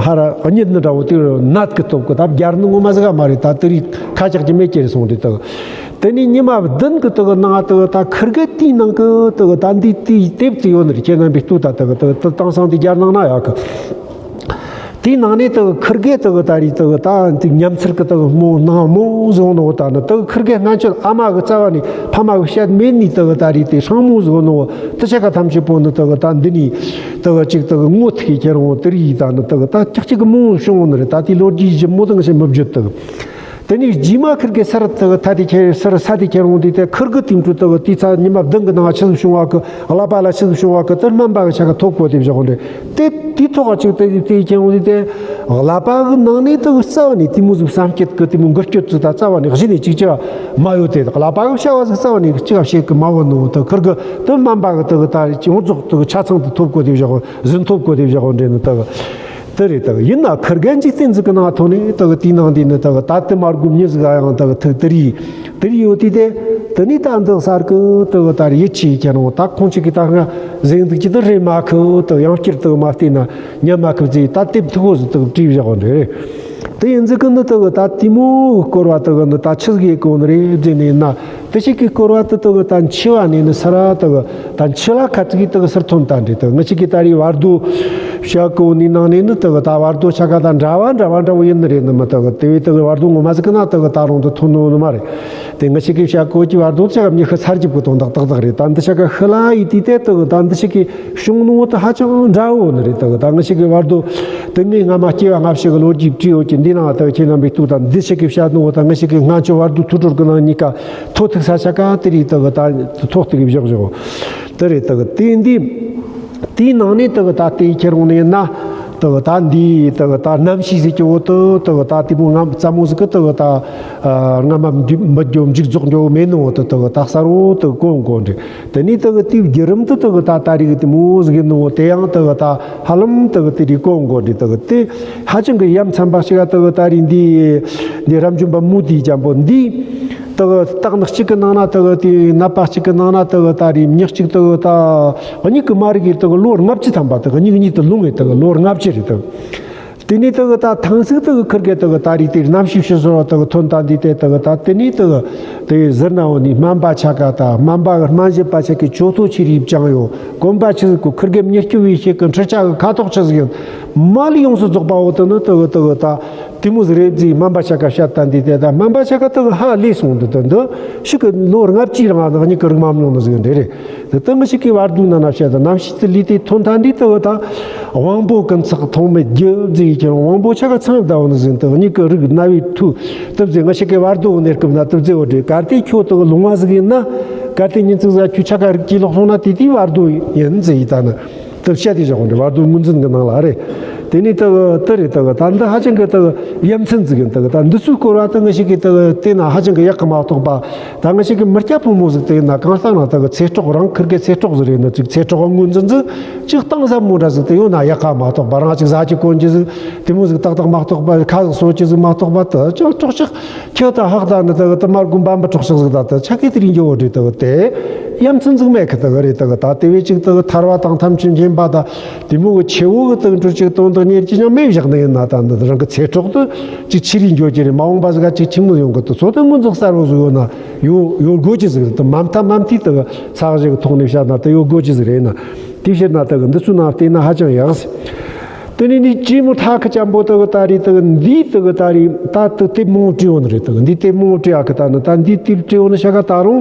ཧ་ར་གཉིད་ནི་འདྲ་བོ་དེ་ནད་གི་སྟོབས་གི་ད་བརྒྱལ་ནི་ངོ་མ་ཟིག་ག་མ་རེད། ད་དེ་རེད་ཁ་ཆག་གི་མེད་ཀྱི་རེད་སོང་རེད། དུ། དེ་ནས་ཉི་མ་བདུན་གི་དུ་གི་ནང་དུ་ད་ཁིར་གི་དེའི་ནང་གི་དུ་གི་ད་འདི་དེའི་དེབ་དེ་ཡོད་ནི་རེད། ཁྱེད་རྣམ་པས་ལྟོས་ད། དུ་གི་དུ་དུ་དེང་སང་དེ་རྒྱལ་ནང་ན་ཡོད་གི། དེའི་ནང་ནས་དུ་གི་ཁིར་གི་དུ་གི་ད་རེས་དུ་གི་ད་འདི་ཉམས་ཚུལ་གི་དུ་གི་མོ་ནང་མོ་བཟོ་ནོ། ད་ནི་དུ་གི་ཁིར་གི་སྔན་ཆད་ཨ་མ་གི་རྩ་བ་ནས་ཕ་མ་གི་བཤད་མེད་ནི་དུ་གི་ད་རེས་དེ་སྲང་མོ་བཟོ་ནོ། དུ་ཆ་ག་ཐམས་ཅད་པོ་ནི་དུ་གི་ད་འདི་ནས་དུ་གི་ཅིག་དུ་གི་ངོ་ཐུག་གི་ཁྱེར་འོང་དུ་རེས་ད་ནི་དུ་གི་ད་ཀྱག་ཀྱག་གི་མོ་བྱུང་ནི་རེད། ད་དེ་ལོ་རྒྱུས་ཞིབ་མོ་དང་ཞིབ་མི་བརྗོད་དུ་གི། དེ་ནས་རྗེས་མ་ཁིར་གི་སར་དེ་གི་ཐ་དེ་ཁྱེར་སར་ས་དེ་ཁྱེར་འོང་དུས་དེ་ཁིར་གི་དེ་འཕྲོ་དེ་གི་དེའི་ཚ་ཉི་མ་བདུན་གི་ནང་ཆི་ཟིག་བྱུང་བ་གི་ཀླད་པ་ལ་ཆི་ཟིག་བྱུང་བ་གི་དེ་སྨན་པ་གི་ཆ་ག་ཐོབ་གོ་དེ་བཞག་འོང་རེད། དེ་དེའི་ཐོག་ག་ཅིག་དེ་དེ་ཁྱེར་འོང་དུས་དེ་ཀླད་པ་གི་ནང་ནས་དེ་གི་རྩ་བ་ནས་དེ་མོ་ཟིག་བསམ་སྐྱེད་གི་དེ་མོ་འགུལ་སྐྱོད་ཟིག་ད་རྩ་བ་ནས་གཞི་ནས་ཅིག་ཅི་མ་ཡོད་དེ། ཀླད་པ་གི་བྱ་བ་ཟིག་རྩ་བ་ནས་ཅི་ག་བྱེད་གི་མ་བོ་ནོ་དེ་ཁིར་གི་དེ་སྨན་པ་གི་དེ་གི་ད་ཡོངས་རྫོགས་དེ་གི་ཆ་ཚང་དེ་ཐོབ་གོ་དེ་བཞག་འོང་། ཟིན་ཐོབ་གོ་དེ་བཞག་འོང་འདྲེ་ནི་དག་དེ་རེད། དག་ཡིན་ན་ཁིར་གན་འཇིག་རྟེན་ཟིག་གི་ནང་ཐོན་ནས་དག་དེའི་ནང་དེ་ནི་དག་ད་དེ་མ་དགོས་མྱི་ཟིག་ཡང་དག་ཐུག་དེ་རེད། དེ་རེད་ཡོད་དུས་དེ་དེ་ནས་ད་འདི་གསར་གི་དག་ད་རེད་ཡིད་ཆེས་ཀྱི་རང་ད་ཁོང་ཆི་གི་ད་ང་ཟིན་འདུག་ཀྱི་དེ་རེད་མ་ཁུ་དག་ཡང་བསྐྱར་དག་མ་བལྟས་ན་ཉན་མ་ཁུ་ཟིག་ད་དེབ་ཐུག་གོ་ཟིག་དག་བྲིས་བཞག་འོང་འདྲེ་རེད། དེ་ཡིན་ཟིག་གི་ནི་དག་ད་དེ་མོ་སྐོར་བ་དག་ནི་ད་ཆི་ཟིག་ཡེ་གོ་ནི་རེད་ཟེར་ནས་ཡིན་ན། དེ་ཞིག་གི་སྐོར་བ་དེ་དག་ད་འཆི་བ་ནས་ནི་སར་དག་ད་འཆི་ལ་ཁ་ཅིག་གི་དག་སར་ཐོན་ད་འདྲེ་དག་ང་ཅིག་གི་ད་རེས་བར་དོ་བཤད་གོ་ནི་ནང་ནས་ནི་དག་ད་བར་དོ་ཆ་ག་ད་འདྲ་བ་འདྲ་བ་འདྲ་བོ་ཡིན་ནི་རེད་ནི་མི་དག་དེ་བས་དག་བར་དོ་ངོ་མ་ཟིག་གི་ན་དག་ད་རུང་དུ་ཐོན་ནོ་ནི་མ་རེད། དེ་ང་ཅིག་གི་བཤད་གོ་གི་བར་དོ་ཆ་ག་མྱི་ཤི་ཚར་གྱི་བུ་དང་དག་དག་དག་རེད། ད་འདི་ཆ་ག་ཤི་ལ་ཡི་དུས་དེ་དག་ད་འདི་ཞིག་གི་བྱུང་ནོ་དེ་ཧ་ཅང་འདྲ་བོ་ནི་རེད། དག་ད་ང་ཞིག་གི་བར་དོ་དེ་ངས་སྔ་མ་སྐྱེ་བ་སྔ་ཕྱི་གི་ལོ་རྒྱུས་བྲིས་ཡོད་ཀྱི་འདི་ནང་དག་ཁྱེད་རྣམ་པས་ལྟོས་དང་འདི་ཞིག་གི་བཤད་ནོ་དང་ང་ཞིག་གི་སྔ་ཕྱི་བར་དོ་ཐུགས་སྒྲུབ་གི་ནང་གཉིས་ཀ་ཐོ་ཐུག་ས་ཆ་ག་དེ་རེད། དག་ད་ཐོག་ཐུག་གི་བཞག་བཞག་དེ་རེད། དག་དེ་འདི་དེའི་ནང་ནས་དག་ད་དེ་ཁྱེར་འོང་ནས་ན་དག་ད་འདི་དག་ད་རྣམ་ཤེས་ཟེར་གྱི་འོ་དུ་དག་ད་དེ་མོ་ང་རྩ་མོ་ཟིག་གི་དག་ད་སྔ་མ་འདི་མི་འགྱོ་མཇུག་རྫོགས་འགྱོ་མེད་ནོ་དུ་དག་ད་གསར་བོ་དུ་གོ་འགོ་འདྲི། དེ་ནས་དག་དེའི་བརྒྱུད་རིམ་དུ་དག་ད་ད་རེས་དེ་མོ་ཟིག་ཡིན་ནོ། དེ་ཡང་དག་ད་ཧ་ལམ་དག་དེ་རིགས་གོ་འགོ་འདྲི། དག་དེ་ཧ་ཅང་གི་ཡ་མཚན་པ་ཞིག་ཨ། དག་ད་རེས་འདི་འདི་རབ་འབྱམས་པ་མུ་ཏིག་ཅན་པོ་འདི་དག་སྟག་སྣ་གཅིག་གི་ནང་ན་དག་དེ་ནད་པ་གཅིག་གི་ནང་ན་དག་ད་རེས་མྱི་གཅིག་དག་ད་མྱིག་གི་མ་རིག་གི་དག་ལོ་ལྔ་བཅུ་ཐམ་པ་དག་མྱིག་གཉིས་དུ་ལོང་ངེ་དག་ལོ་ལྔ་བཅུ་རེད་དག་དེ་ནས་དག་ད་ཐང་ཚིག་དག་ཁིར་གེ་དག་ད་རེས་དེ་རྣམ་ཤེས་ཕྱི་སོ་དག་ཐོན་ད་འདི་དེ་དག་ད་དེ་ནས་དག་དེ་ཟུར་ན་འོ་ནི་སྨན་པ་ཆ་ག་ད་སྨན་པ་སྨན་བཞི་པ་ཆ་གི་ཇོ་ཐོ་ཆི་རིབ་ཅང་ཡོད། གོམ་པ་ཆི་ཟིག་གོ་ཁིར་གེ་མྱི་སྐྱོ་བའི་ཤེད་གི་འཕྲུལ་ཆ་གི་ཁ་དོག་ཆི་ཟིག་ཡིན། མ་ལི་ཡོངས་སུ་རྫོགས་པ་འོ་དེ་ནི་དག་དག་ད་དེ་མོ་ཟིག་རེད་ཟིག་སྨན་པ་ཆ་ག་བཤད་ད་འདི་དེ་ད་སྨན་པ་ཆ་ག་དག་ཧ་ལས་སོང་འདི་དེ་འདི་ཤི་གི་ལོ་ལྔ་བཅུའི་རིང་ང་ནག་ཉིད་གི་རིག་མ་མྱོང་ནི་ཟིག་འདྲ་རེད། དེ་ལྟ་ངི་ཞིག་གི་བར་དུ་ན་ན་བཤད་དང་རྣམ་ཤེས་དེ་ལུས་དེ་ཐོན་ཐ་འདི་ལྟ་བུ་དང་། དབང་པོ་ཀུན་བརྟགས་ཐོག་མེད་རྒྱུ་རྫས་ཀྱི་དབང་པོ་ཆ་ག་ཚང་ཡབ་ཟིན་དུ་གཉིས་ཀྱི་རིགས་རྣ་བའི་ཐུག་དུ་རྫས་ངི་ཞིག་གི་བར་དུ་གནས་སྐབས་ན་དུ་རྫས་འོ་དྲེ་གལ་ཏེ་ཁྱོད་དུ་ལུང་བ་ཟིག་ཡིན་ན། གལ་ཏེ་ཉིན་ཚིག་ཟ་ཁྱོད་ཆ་ག་རིགས་ཀྱི་ལོག་སོང་ན་དེ་དེའི་བར་དུ་ཡིན་ཟེར་ཡི་ད་ནི། དུ་བཤད་དེ་བཞག་འོ་དྲེ་བར་དུ་ངོས་འཛིན་གི་ནང་ལ་རེད། དེ་ནས་དུ་དུ་རེད་དུ་ད་འདི་ཧ་ཅང་གི་དུ་ཡ་མཚན་ཟིག་ཡིན་དུ་ད་འདི་ཚོའི་སྐོར་བ་དུ་ངི་ཞིག་གི་དུ་དེ་ན་ཧ་ཅང་གི་ཡག་གི་མ་གཏོགས་པ། ད་ང་ཞིག་གི་མི་སྐྱ་ཕོ་མོ་ཟིག་དེ་ཡིན་ན་གང་ལྟར་ན་ད་གི་ཚེ་སྲོག་རང་ཁིར་གི་ཚེ་སྲོག་ཟིག་རེད་ན་ཅིག་ཚེ་སྲོག་ངོས་འཛིན་ཟིག་ཅིག་གཏིང་ཟབ་མོ་འདྲ་ཟིག་དེ་ཡོད་ན་ཡག་ག་མ་གཏོགས་པ་རང་ཅིག་ཟ་ཅིག་གོན་ཅི་ཟིག་དེ་མོ་ཟིག་ཏག་ཏག་མ་གཏོགས་པ་ཁ་ཟིག་གསོ་ཅི་ཟིག་མ་གཏོགས་པ་དུ་ཅང་ཀྲོག་ཅིག་ཁྱི་ད་ཧག་ད་ནི་ད་གི་དུ་མར་གུམ་པ་འབུ་ཀྲོག་ཅིག་ཟིག་ད་དུ་ཆ་གི་དེ་རིང་འགྱོ་བོ་འདྲི་ད་གི་དེ་ཡ་མཚན་ཟིག་མེད་གི་ད་གི་རེད། ད་གི་ད་དེ་བས་ཅིག་ད་གི་ཐར་བ་དང་ཐམས་ཅད་མཁྱེན་པ་ད་དེ་མོ་གི་ཆེ་བོ་གི་ད་གི་འགྲོ་ཅིག་དོན་དག་གཉེར་ཅི་ཡང་མེད་བཞག་ནི་ཡིན་ན་ད་འདི་རང་གི་ཚེ་སྲོག་ཏུ་ཅིག་ཆི་རིང་འགྱོ་གི་རེད། མ་འོངས་པ་ཟིག་ག་ཅིག་ཆི་མོ་ཡོང་གི་ད་ཚོ་ད་ངོ་འཛིན་གསར་བོ་ཟིག་ཡོད་ན། ཡོད་ཡོད་དགོས་ཀྱི་ཟིག་རེད་དུ་མ་མཐའ་མ་མཐའི་དུ་ས་གཞི་གི་ཐོག་ནས་བཤད་ན་དུ་ཡོད་དགོས་ཀྱི་ཟིག་རེད་ན། དེ་བཤད་ན་དུ་འདི་ཚོའི་ནང་བལྟས་ན་ཧ་ཅང་ཡག་ཟིག་དེ་ནས་ནི་ཅི་མོ་ཐ་ཁི་ཅམ་པོ་དུ་ད་རེད་དུ་འདིའི་དུ་ད་རེད་ད་དུ་དེབ་མང་བྲིས་ཡོད་ནི་རེད། དུ་འདི་དེབ་མང་བྲིས་ཨ་ཁི་ད་ནི་ད་འདིའི་དེབ་བྲིས་ཡོད་ནི་ཤ་ཁ་ད་རུང་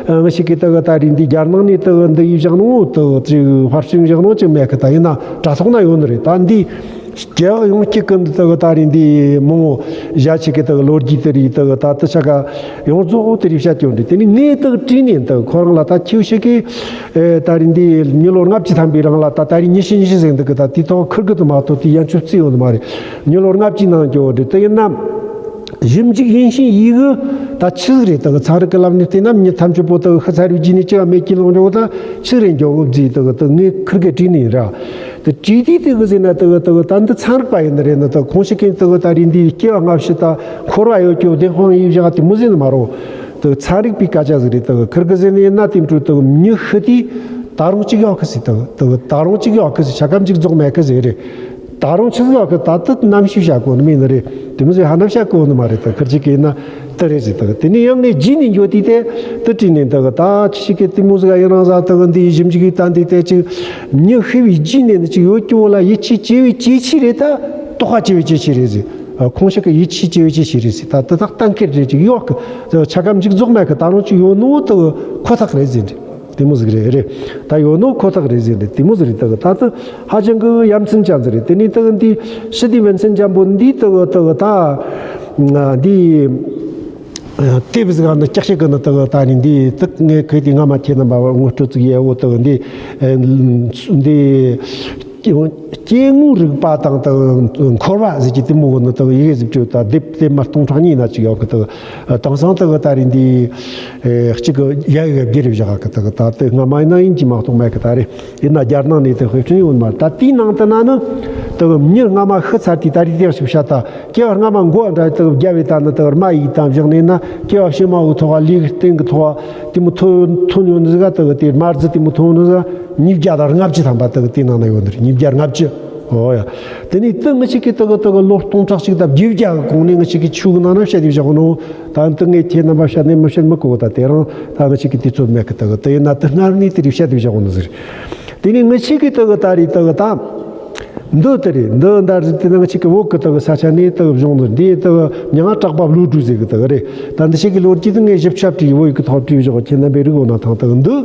ང་ཞིག་གི་དུ་ད་རེད་འདི་རྒྱ་ནང་ནས་དུ་འདི་ཡིས་བཞག་ནོ་དུ་ཅིག་ཕར་ཕྱིན་བཞག་ནོ་ཅིག་མེད་ཁི་ད་ཡིན་ན་དྲ་ཐོག་ན་ཡོད་ནི་རེད། ད་འདི། རྒྱལ་བ་ཡོངས་ཀྱི་ཀུན་ཏུ་དག་ད་རེས་འདི་མང་བོ་བཞག་ཆེ་གི་དག་ལོ་རྒྱུས་དེ་རིགས་དག་ད་དུ་ཆ་ག་ཡོངས་རྫོགས་དེ་རིགས་བཤད་ཀྱི་ཡོད་འདི་དེ་ནི་ངས་དག་བྲིས་ནས་འདི་ཁོ་རང་ལ་ད་ཁྱེའུ་ཞིག་གིས་ད་རེས་འདི་མྱི་ལོ་ལྔ་བཅུ་ཐམ་པའི་རིང་ལ་ད་ད་རེས་ཉི་ཤུ་ཉི་ཤུ་ཟིན་འདུག་གི་ད་དེ་ཐོག་ཁུར་གི་དུ་མ་གཏོགས་དེ་ཡན་ཆོད་བརྩི་ཡོད་ནི་མ་རེད། མྱི་ལོ་ལྔ་བཅུའི་ནང་གི་འོ་འདི་དེ་ཡིན་ན། ཞིབ་འཇུག་ཡིན་ཞིང་ཡིད་གི་ད་ཆི་ཟིག་རེད། དག་ཚན་རིག་གི་ལམ་ནས་བལྟས་ན་མྱི་ཐམས་ཅད་པོ་དག་ཤི་ཚར་བའི་རྗེས་ནས་ཅི་ཡང་མེད་ཀྱི་ལོང་འཇོག་ད་ཆི་རེད་འཇོག་གི་བརྫིས་དག་དག་ངས་ཁུར་གེ་བྲིས་ནས་ར། དེ་བྲིས་དུས་དེ་གི་ཟེར་ན་དེ་གི་དེ་གི་ད་འདི་ཚན་རིག་པ་ཡིན་ནི་རེད་ན། དེ་གི་ཁོང་ཞིག་གིས་དེ་གི་ད་རེས་འདིའི་སྐྱེ་བ་སྔ་ཕྱི་ད་འཁོར་བ་ཡོད་རྒྱུ་བདེན་དཔང་ཡིན་བཞག་དེ་མོ་ཟེར་ནི་མ་རེད། དེ་གི་ཚན་རིག་པའི་སྐད་ཆ་ཟིག་རེད། དེ་གི་ཁུར་གི་ཟེར་ནི་ཡིན་ན་དེ་འཕྲོ་དེ་གི་མྱི་ཤི་དུས་ད་རུང་གཅིག་ཡོད་གི་ཟེར། དེ་གི་དེ་གི་ད་རུང་གཅིག་ཡོད་གི་ཟེར། ཆ་ཀ་མཇུག་རྫོགས་མེད་གི་ཟེར་རེད། ད་རུང་ཆི་ཟིག་ཡོད་གི་ད་དེ་རྣམ་ཤེས་བྱ་དགོས་ནི་མིན་ནི་རེད། དེ་མོ་ཟེར་ཧ་ན་བྱ་དགོས་ནི་མ་རེད། དེ་ཁུར་ཅིག་གིས་ན། དེ་རེད་ཟེར། དེ་གི་དེ་ནས་ཡང་ནས་རྗེས་ནས་འགྱོ་དུས་དེ་དེ་བྲིས་ནས་དེ་གི་ད་ཅི་ཞིག་གི་དེ་མོ་ཟིག་ཡིན་རང་ཟ་དེ་གི་འདི་ཞིབ་འཇུག་གི་ད་འདི་དེ་ཅིག་མྱི་ཤི་བའི་རྗེས་ནས་ནི་ཅིག་ཡོད་ཀྱི་བོ་ལ་ཡིད་ཆེས་སྐྱེ་བའི་སྐྱེ་ཆེས་རེད། ད་དོགས་པ་སྐྱེ་བའི་སྐྱེ་ཆེས་རེད་ཟེར། ཁོང་ཞིག་གི་ཡིད་ཆེས་སྐྱེ་བའི་སྐྱེ་ཆེས་རེད་ཟེར། ད་དེ་དག་གཏན་འཁེལ་རེད་ཅིག་ཡོད་གི། ཆ་ཀ་མཇུག་རྫོགས་མེད་གི་ད་རུང་ཅིག་ཡོད་ནོ་དེ་གི་ཁོ་ཐག་རེད་ཟེར་འདྲི། དེ་མོ་ཟིག་རེད་རེད། ད་ཡོད་ནོ་ཁོ་ཐག་རེད་ཟེར་འདྲི། དེ་མོ་ཟིག་རེད། དེ་གི་ད་དེ་ཧ་ཅང་གི་ཡ་མཚན་ཅན་ཟིག་རེད། དེ་ནས་དེ་གི་འདི་ཞི་བདེ་བན་ཚན་ཅན་པོ་འདི་དེ་གི་དེ་གི་ད་འདི། དེབ་ཟིག་ནི་ཀྱག་ཀྱག་གི་ནི་དག་ད་ནི་འདི་དག་ངས་ཁོས་དེ་སྔ་མ་ཁྱེད་རྣམ་པ་ངོ་སྤྲོད་ཅིག་ཡས་འོ་དག་འདི་འདི། སྐྱེ་དངོས་རིག་པ་དང་དག་འཁོར་བ་ཟེར་གྱི་དེ་མོ་གི་ནི་དག་ཡི་གེ་ཟིག་བྲིས་ད་དེབ་དེབ་མ་སྟོང་ཕྲག་གཉིས་ན་ཅིག་ཡོད་གི་དག་དེང་སང་དག་ད་རེས་འདི་གཅིག་གི་ཡ་ཡི་བསྒྱུར་བཞག་གི་དག་ད་དེ་སྔ་མ་ཡིན་ན་ཡིན་གྱི་མ་གཏོགས་མེད་གི་ད་རེས་ཡིན་ན་རྒྱ་ནང་ནས་དེ་དཔེ་སྐྲུན་ཡོད་མ་རེད། ད་དེའི་ནང་དུ་ན་ནི་དག་མྱི་སྔ་མ་ཤི་ཚར་དུས་ད་རེས་དེ་ཞིག་བཤད་ད། སྐྱེ་བ་སྔ་མ་མགོ་འདྲ་དག་བརྒྱབ་པའི་ད་ནི་དག་རྨ་ཡིས་དང་བཞག་ནས་ན་སྐྱེ་བ་ཕྱི་མ་བོའི་ཐོག་ལུས་ཀྱི་རྟེན་གྱི་ཐོག་དེ་མོ་ཐོན་ཐོན་ཡོང་ནི་ཟིག་དག་དེ་རྨ་རྫི་དེ་མོ་ཐོན་ནི་ཟིག་ཉིས་བརྒྱ་དང་ལྔ་བཅུ་ཐམ་པ་དག་དེ་ནང་ན་ཡོད་ནི་རེད། ཉིས་བརྒྱ་ལྔ་བཅུ། ཨོ་ཡ། དེ་ནས་དེ་ངི་ཆིག་གི་དག་དག་ལོ་སྟོང་ཕྲག་གཅིག་དང་བརྒྱད་བརྒྱ་གི་གོང་ནས་ངི་ཆིག་གི་ཆུ་གི་ནང་ན་བཤད་དེ་བཞག་ནོ། ད་དེ་ངས་ཁྱེད་རྣམ་པ་བཤད་ནས་མི་བཤད་མི་གོ་ད་དེ་རང་ད་ངི་ཆིག་གི་དུས་ཚོད་མེད་གི་དག་དེ་ཡིན་ན་དེ་སྔར་ནས་དེ་རིགས་བཤད་དེ་བཞག་ནི་ཟིག་རེད། དེ་ནས་ངི་ཆིག་གི་དག་ད་རེས་དག་ད། འདི་ལྟར་རེད། འདི་འདྲ་ཟིག་དེ་ནང་གཅིག་གི་བོད་ཀྱི་དག་ས་ཆ་ནས་དག་བྱུང་ནི་འདི་དག་མྱིང་ང་གྲགས་པ་བློ་གྲོས་ཟེར་གི་དག་རེད། ད་འདི་ཞིག་གི་ལོ་རྒྱུས་དེ་ངས་ཞིབ་ཆ་བྲིས་བོད་ཡིག་གི་ཐོག་བྲིས་བཞག་ཁྱེད་རྣམ་པས་རིག་འོ་ན་ཐང་དག་འདི་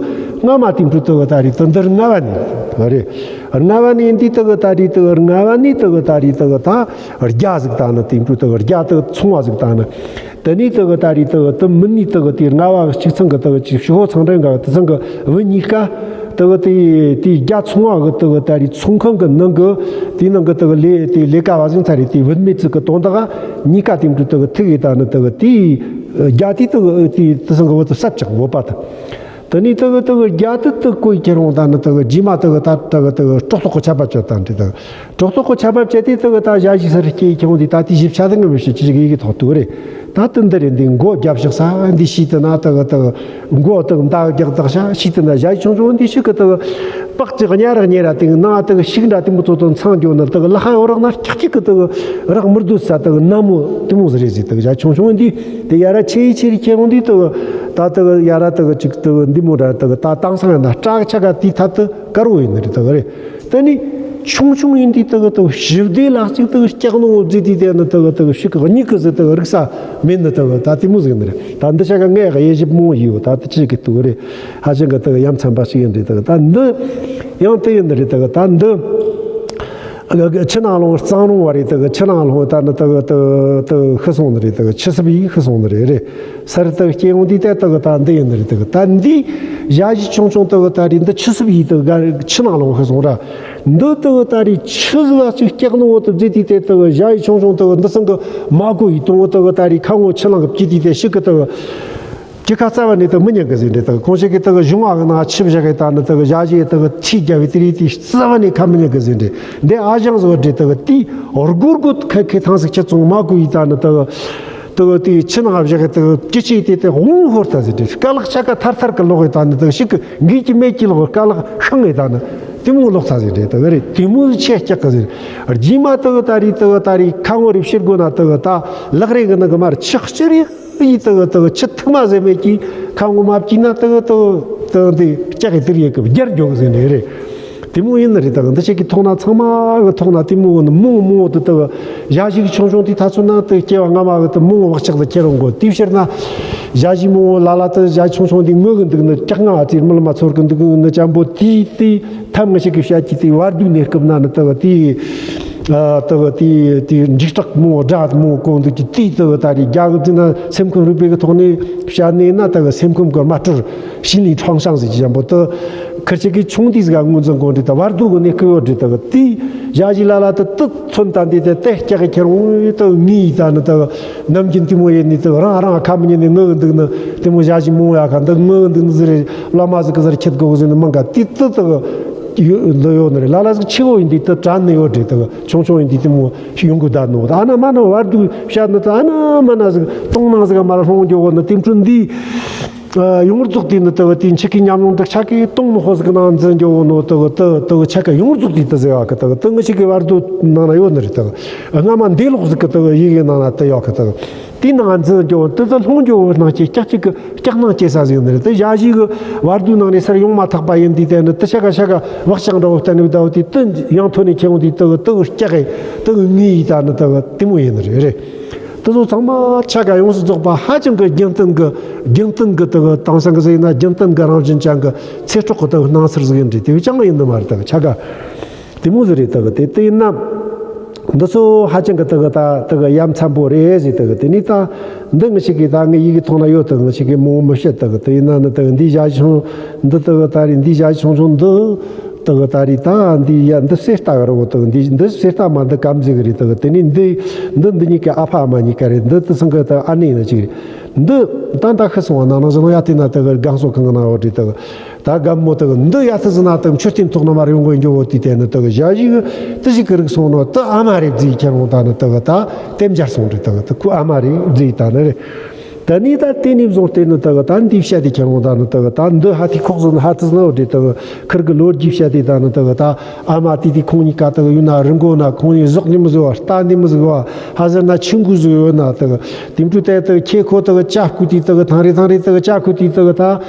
སྔ་མ་དེ་འཕྲོ་དག་ད་རེད། དེ་འདིར་ལྔ་བ་ནས་དག་རེད། ལྔ་བ་ནས་འདི་དག་ད་རེད། དག་ལྔ་བ་ནས་དག་ད་རེད། དག་ད་རྒྱ་ཟིག་ད་ནི་དེ་འཕྲོ་དག་རྒྱ་དག་ཚོང་བ་ཟིག་ད་ནི། དེ་ནས་དག་ད་རེས་དག་དེ་མིན་ནས་དག་དེ་རྔ་བ་གཅིག་ཚང་གི་དག་ཅིག་ཞི་ཧོ་ཚང་འདྲེན་ག་དེ་ཚང་གི་བུ་གཉིས་ཀ་དག་དེ་དེ་རྒྱ་ཚོང་བ་གི་དག་ད་རེས་ཚོང་ཁང་གི་ནང་གི་དེ་ནང་གི་དག་ལས་དེ་ལས་ཀ་བ་ཟིན་ཚ་རེད། དེ་བུད་མེད་ཚིག་གི་དོན་དག་གཉིས་ཀ་དེ་འདྲ་དག་ཐུག་ཡི་ད་ནི་དག་དེ་རྒྱ་དེ་དག་དེ་དེ་ཚང་གི་བུ་དེ་སབ་ཅག་བོད་པ་དང་། དེ་ནས་དག་དག་རྒྱ་དག་དག་གོས་ཁྱེར་འོང་ད་ནི་དག་རྗེས་མ་དག་ད་དག་དག་སྲོག་ཐོག་གི་ཆད་པ་གཅོད་ད་འདྲི་དག་སྲོག་ཐོག་གི་ཆད་པ་བཅད་དེ་དག་ད་ཞ་ཞི་སར་སྐྱེས་ཁྱེར་འོང་དེ་ད་དེ་ཞིབ་ཆ་དག་ངས་མི་ཤེས། ཅི་ཞིག་ཡི་གེ་ཐོག་ཏུ་རེད། ད་དེ་འདི་རེད། འདི་མགོ་རྒྱབ་བཞག་ས་འདི་ཤིག་དེ་ན་དག་དག་མགོ་དག་མདའ་རྒྱག་དག་ཤ་ཤིག་དེ་ན་ཞ་ཞི་ཆུང་ཆུང་འདི་ཤིག་གི་དག་པགས་ཅིག་གཉའ་རག་ཉེ་ར་དེ་ན་དག་ཤིག་འདྲ་དེ་མོ་ཚོ་དང་ཚང་འགྱོ་ན་དག་ལ་ཧ་འོ་རག་ན་ཀྱག་ཀྱག་གི་དག་རག་མི་སྡོད་ས་དག་ན་མོ་དེ་མོ་ཟི་རེད་ཟི། དག་ཞ་ཆུང་ཆུང་འདི་དེ་ཡ་ར་ཆེ་ཡི་ཆེ་རི་ཁྱེར་འོང་འདི་དག་ད་དག་ཡ་ར་དག་ཅིག་དག་འདི་མོ་ར་དག་ད་དང་སང་ཡ་ན་སྐྲག་ཆ་ག་དེ་ཐད་དུ་དཀར་བོ་ཡིན་ནི་རེད། དག་རེད། དེ་ནི་ཆུང་ཆུང་ཡིན་དུས་དག་དག་ཞི་བདེ་ལ་གཅིག་དག་སྐྱག་ནོ་བརྫིས་དུས་དེ་ནི་དག་དག་ཤིག་གཉིས་ཀི་ཟི་དག་རིག་ས་མེད་ནི། དག་ད་དེ་མོ་ཟིག་ནི་རེད། ད་འདི་ཆ་ག་ངས་ག་དབྱེ་ཞིབ་མོ་ཡིའོ། ད་དེ་ཅི་གི་དུ་རེད། ཧ་ཅང་གི་དག་ཡ་མཚན་པ་ཞིག་ཡིན་རེད། དག་ད་འདི་ཡང་དེ་ཡིན་ནི་རེད། དག་ད་འདི་ཕྱི་ནང་ལོང་གཙང་རོང་བ་རེད། དག་ཕྱི་ནང་ལོང་ད་ནི་དག་དག་དག་ཤི་སོང་ནི་རེད། དག་ཆུ་སྲིབ་ཡིས་ཤི་སོང་ནི་རེད། རེད། སར་དག་སྐྱེ་ཡོང་དུས་དེ་དག་ད་འདི་ཡིན་ནི་རེད། དག་ད་འདི་ཞ་ཞི་ཆུང་ཆུང་དག་ད་རེད། འདི་ཆུ་སྲིབ་ཡིས་དག་ཕྱི་ནང་ལོང་ཤི་སོང་ར། འདི་དག་ད་རེད། ཆུ་ཟི་བ་ཅིག་སྐྱག་ནོ་བོ་དུ་བརྫིས་དུས་དེ་དག་ཞ་ཡི་ཆུང་ཆུང་དག་འདི་ཚང་གི་མ་གོ་ཡི་དོང་བོ་དག་ད་རེད། ཁ་ངོ་ཆུ་ནང་གི་བཀྱི་དུས་དེ་ཤི་གི་དག་ཀྱི་ཁ་རྩ་བ་ནས་དག་མི་ཉན་གི་ཟིན་རེད། དག་ཁོང་ཞིག་གི་དག་གཞུང་བ་གི་ནང་ཆུ་བཞག་གི་ད་ནི་དག་ཞ་ཡི་དག་ཆི་རྒྱ་བའི་དེ་རེད། དེ་རྩ་བ་ནས་ཁ་མི་ཉན་གི་ཟིན་རེད། འདི་ཨ་ཞང་ཟི་བ་རེད། དག་དེ་སྒོར་སྒོར་ཁ་ཁེ་ཐང་ཟིག་ཆུ་ཚོང་མ་གོ་ཡི་ད་ནི་དག་དེ་གི་དེ་ཆུ་ནང་བཞག་གི་དེ་གི་ཅི་ཆེ་དེ་དེ་འོང་ཧོར་ཐ་ཟེར་དེ་རྐ་ལག་ཆ་ག་ཐར་ཐར་གི་ལོག་གི་ད་ནི་དེ་ཞིག་གི་འགིག་གི་མེད་ཀྱི་ལོག་རྐ་ལག་ཤང་གི་ད་ནི་དེ་མོ་ལོག་ཐ་ཟེར་དེ་དེ་གི་རེད། དེ་མོ་ཆེ་སྐྱག་གི་ཟེར། རྗེས་མ་དེ་གི་ད་རེད། དེ་གི་ད་རེད། ཁ་ངོ་རེ་ཕྱིར་དགོས་ན་དེ་གི་ད་ལག་རེ་གི་ནི་གི་མར་ཆག་ཅི་རེད་ཡི་དེ་གི་དེ་གི་ཆུ་ཐིག་མ་ཟེར་མེད་ཀྱི་ཁ་ངོ་མ་བཀྱིས་ན་དེ་གི་དེ་གི་དེ་གི་དེ་སྐྱག་གི་དེ་རེད་གི་རྒྱར་འགྱོ་གི་ཟེར་ནི་རེད། དེ་མོ་ཡིན་ནི་རེད། ད་གི་འདི་ཆེ་གི་ཐོག་ན་ཚང་མ་གི་ཐོག་ན་དེ་མོ་གི་ནི་མོ་མོ་དེ་ད་གི་ཞ་ཞི་གི་ཆུང་ཆུང་དེ་ཐ་ཚོད་ན་དེ་སྐྱེ་བ་སྔ་མ་གི་དེ་མོ་བག་ཆགས་དེ་ཁྱེར་འོང་གོ། དེ་ཕྱིར་ན་ཞ་ཞི་མོ་ལ་ལ་དེ་ཞ་ཆུང་ཆུང་དེ་ངུ་གི་འདུག་ནི་སྐྲག་ང་ཨ་ཙི་མི་ལ་མ་ཚོར་གི་འདུག་ནི་ཅམ་པོ་དེ་དེ་ཐབས་ངི་ཞིག་གི་བཤད་ཀྱི་དེ་བར་དུ་གནས་སྐབས་ན་ནི་ད་གི་དེ་ད་གི་དེ་དེ་འཇིགས་སྐྲག་མོ་དགྲ་མོ་གོ་འདུག་གི་དེ་ད་གི་ད་རེད། རྒྱ་གི་དེ་ན་སེམས་ཁམས་རིག་པའི་གི་ཐོག་ནས་བཤད་ནས་ན་ད་གི་སེམས་ཁམས་གི་མ་སྤྲུལ། 心理创伤 ཟེར་གྱི་ཅམ་པོ་དེ་ཁིར་ཆེ་གི་ཆུང་དུས་ཟིག་ག་ངོས་འཛིན་གོ་འདྲི་དེ་བར་དུ་གི་ནས་ཁུ་ཡོད་འདྲི་དེ་དེ་ཞ་ཞི་ལ་ལ་དེ་དེ་ཚོན་ད་འདི་དེ་དེ་སྐྱག་གི་ཁྱེར་འོང་དེ་ངི་ཡི་ད་ནི་དེ་ནམ་རྒྱུན་དེ་མོ་ཡེ་ནི་དེ་རང་རང་ཁ་མི་ཉན་ནི་ངུ་གི་འདུག་ནི་དེ་མོ་ཞ་ཞི་མོ་ཡ་ཁ་འདི་ངུ་གི་འདུག་ནི་ཟི་རེད། བླ་མ་ཟིག་གི་ཟིར་ཁྱེད་གོ་གི་ཟི་ནི་མང་ག་དེ་དེ་དེ་ཡོད་འདི་ཡོད་ནི་རེད། ལ་ལ་ཟིག་ཆེ་བོ་ཡིན་དུས་དེ་དྲན་ནི་ཡོད་འདྲི་དེ་ཆུང་ཆུང་ཡིན་དུས་དེ་མོ་ཡོང་གི་ད་ནོ། ཨ་ན་མ་ན་བར་དུ་བཤད་ནི་དེ་ཨ་ན་མ་ན་ཟིག་སྟོང་ནང་ཟིག་མ་ལ་ལྷོང་འགྱོ་གོ་ནི་དེ་འཕྲོ་འདི། ཡོངས་རྫོགས་དེ་ནི་དེ་བ་དེ་འཆི་ཁའི་ཉམས་མྱོང་འདི་ཆ་གི་སྟོང་ནི་ཧོ་ཟིག་ནང་འཛིན་འགྱོ་བོ་ནོ་དེ་བ་དེ་དེ་བ་ཆ་ག་ཡོངས་རྫོགས་དེ་དེ་ཟེར་བ་གི་དེ་བ་དེ་ངི་ཆི་གི་བར་དུ་ནང་ན་ཡོད་ནི་རེད། དེ་བ་སྔ་མ་འདས་ལོག་ཟིག་གི་དེ་བ་ཡི་གེ་ནང་ན་དེ་ཡོད་གི་དེ་བ་དེ་ནང་འཛིན་འགྱོ་བོ་དེ་དེ་ལྷོང་འགྱོ་བོ་ནང་སྐྱེ་སྐྱག་ཅིག་གི་སྐྱག་ནང་སྐྱེ་ས་ཟིག་ནི་རེད། དེ་ཞ་ཞི་གི་བར་དུ་ནང་ནས་སར་ཡོང་མ་ཐག་པ་ཡིན་དུས་དེ་ནི་དེ་ཆ་ག་ཆ་ག་བག་ཆགས་འདྲ་བོ་གཏན་ནས་བདའ་བོ་དེ་དེ་ཡང་ཐོན་ནས་ཁྱེར་འོང་དུས་དེ་བ་དེ་བ་སྐྱག་གི་དེ་བ་ངི་ཡི་ད་ནི་དེ་བ་དེ་མོ་ཡིན་ནི་རེད། རེད། དེ་ཚོ་ཚང་མ་ཆ་ག་ཡོངས་སུ་རྫོགས་པ་ཧ་ཅང་གི་རྒྱུན་གཏན་གི་རྒྱུན་གཏན་གི་དེ་གི་དེང་སང་གི་ཟེར་ན་རྒྱུན་གཏན་གི་རང་བཞིན་ཅན་གི་ཚེ་སྲོག་གི་དེ་གི་སྣང་ཚུལ་ཟིག་ཡིན་འདྲི་དེ་བས་ཅང་ཡིན་ནི་མ་རེད། དེ་གི་ཆ་ག་དེ་མོ་ཟིག་རེད། དེ་གི་དེ་དེ་ཡིན་ན་ འདི་ཚོ་ཧ་ཅང་གི་དེ་གི་ད་དེ་གི་ཡ་མཚན་པོ་རེད་ཟེར། དེ་གི་དེ་ནས་ད་འདི་ངི་ཞིག་གིས་ད་ངི་ཡི་གེ་ཐོག་ན་ཡོད། དེ་ངི་ཞིག་གིས་མོ་མི་བཤད། དེ་གི་དེ་ཡིན་ན་ནི་དེ་གི་འདི་ཞ་ཡི་ཆུང་འདི་དེ་གི་ད་རེད། འདི་ཞ་ཡི་ཆུང་ཆུང་འདི་དེ་གི་ད་རེད། ད་འདི་ཡ་འདི་གསེར་རྟ་གི་རེད་བོ། དེ་གི་འདི་འདི་གསེར་རྟ་མ་འདི་སྐམ་ཟིག་གི་རེད། དེ་གི་དེ་ནས་འདི་འདི་འདི་གཉིས་ཀའི་ཨ་ཕ་ཨ་མ་གཉིས་ཀ་རེད། འདི་དེ་ཚང་གི་ད་ཨ་ནེ་ཡིན་ན་ཅིག་རེད། འདི་ད་ད་ཤི་སོང་བ་ན་ནང་བཞིན་ཡ་དེ་ན་དེ་གི་རྒན་གསོ་ཁང་གི་ན་ཡོད་རེད། དེ་གི་ད་རྒན་མོ་དེ་གི་འདི་ཡ་ཐི་ཟི་ན་དེ་མཆོད་རྟེན་ཐོག་ན་མར་ཡོང་གི་འགྱོ་བོ་དེ་དེ་ནི་དེ་གི་ཞ་ཡི་གི་དེ་ཞིག་གི་རིག་སོང་ནོ། དེ་ཨ་མ་རེད་ཟེར་ཁྱེར་འོང་ད་ནི་དེ་གི་ད་དེ་འབྱར་སོང་རེད། དེ་གི་དེ་ཁོ་ཨ་མ་རེད་ཟེར་ད་ནི་རེད། དེ་ནས་ད་དེ་ནས་བཟུང་སྟེ་ནི་དེ་གི་ད་འདི་བཤད་དེ་ཁྱེར་འོང་ད་ནི་དེ་གི་ད་འདི་ཧ་ཐི་ཁོག་ཟི་ན་ཧ་ཐི་ཟི་ན་ཡོད་རེད། དེ་གི་ཁིར་གི་ལོ་རྒྱུས་བཤད་དེ་ད་ནི་དེ་གི་ད་ཨ་མ་དེ་དེ་ཁོང་གཉིས་ཀ་དེ་གི་ཡོད་ན་རི་མགོ་ན་ཁོང་གཉིས་ཟོག་འདི་མི་ཟིག་བ། རྟ་འདི་མི་ཟིག་བ། ཧ་ཟེར་ན་ཆུ་འགོ་ཟིག་ཡོད་ན་དེ་གི་དེ་འཕྲུལ་དེ་དེ་གི་ཁྱེད་ཁོ་དེ་གི་ཅ་ཁུ་དེ་དེ་གི་ཐང་རེ་ཐང་རེ་དེ་གི་ཅ་ཁུ་དེ་དེ་གི་ད་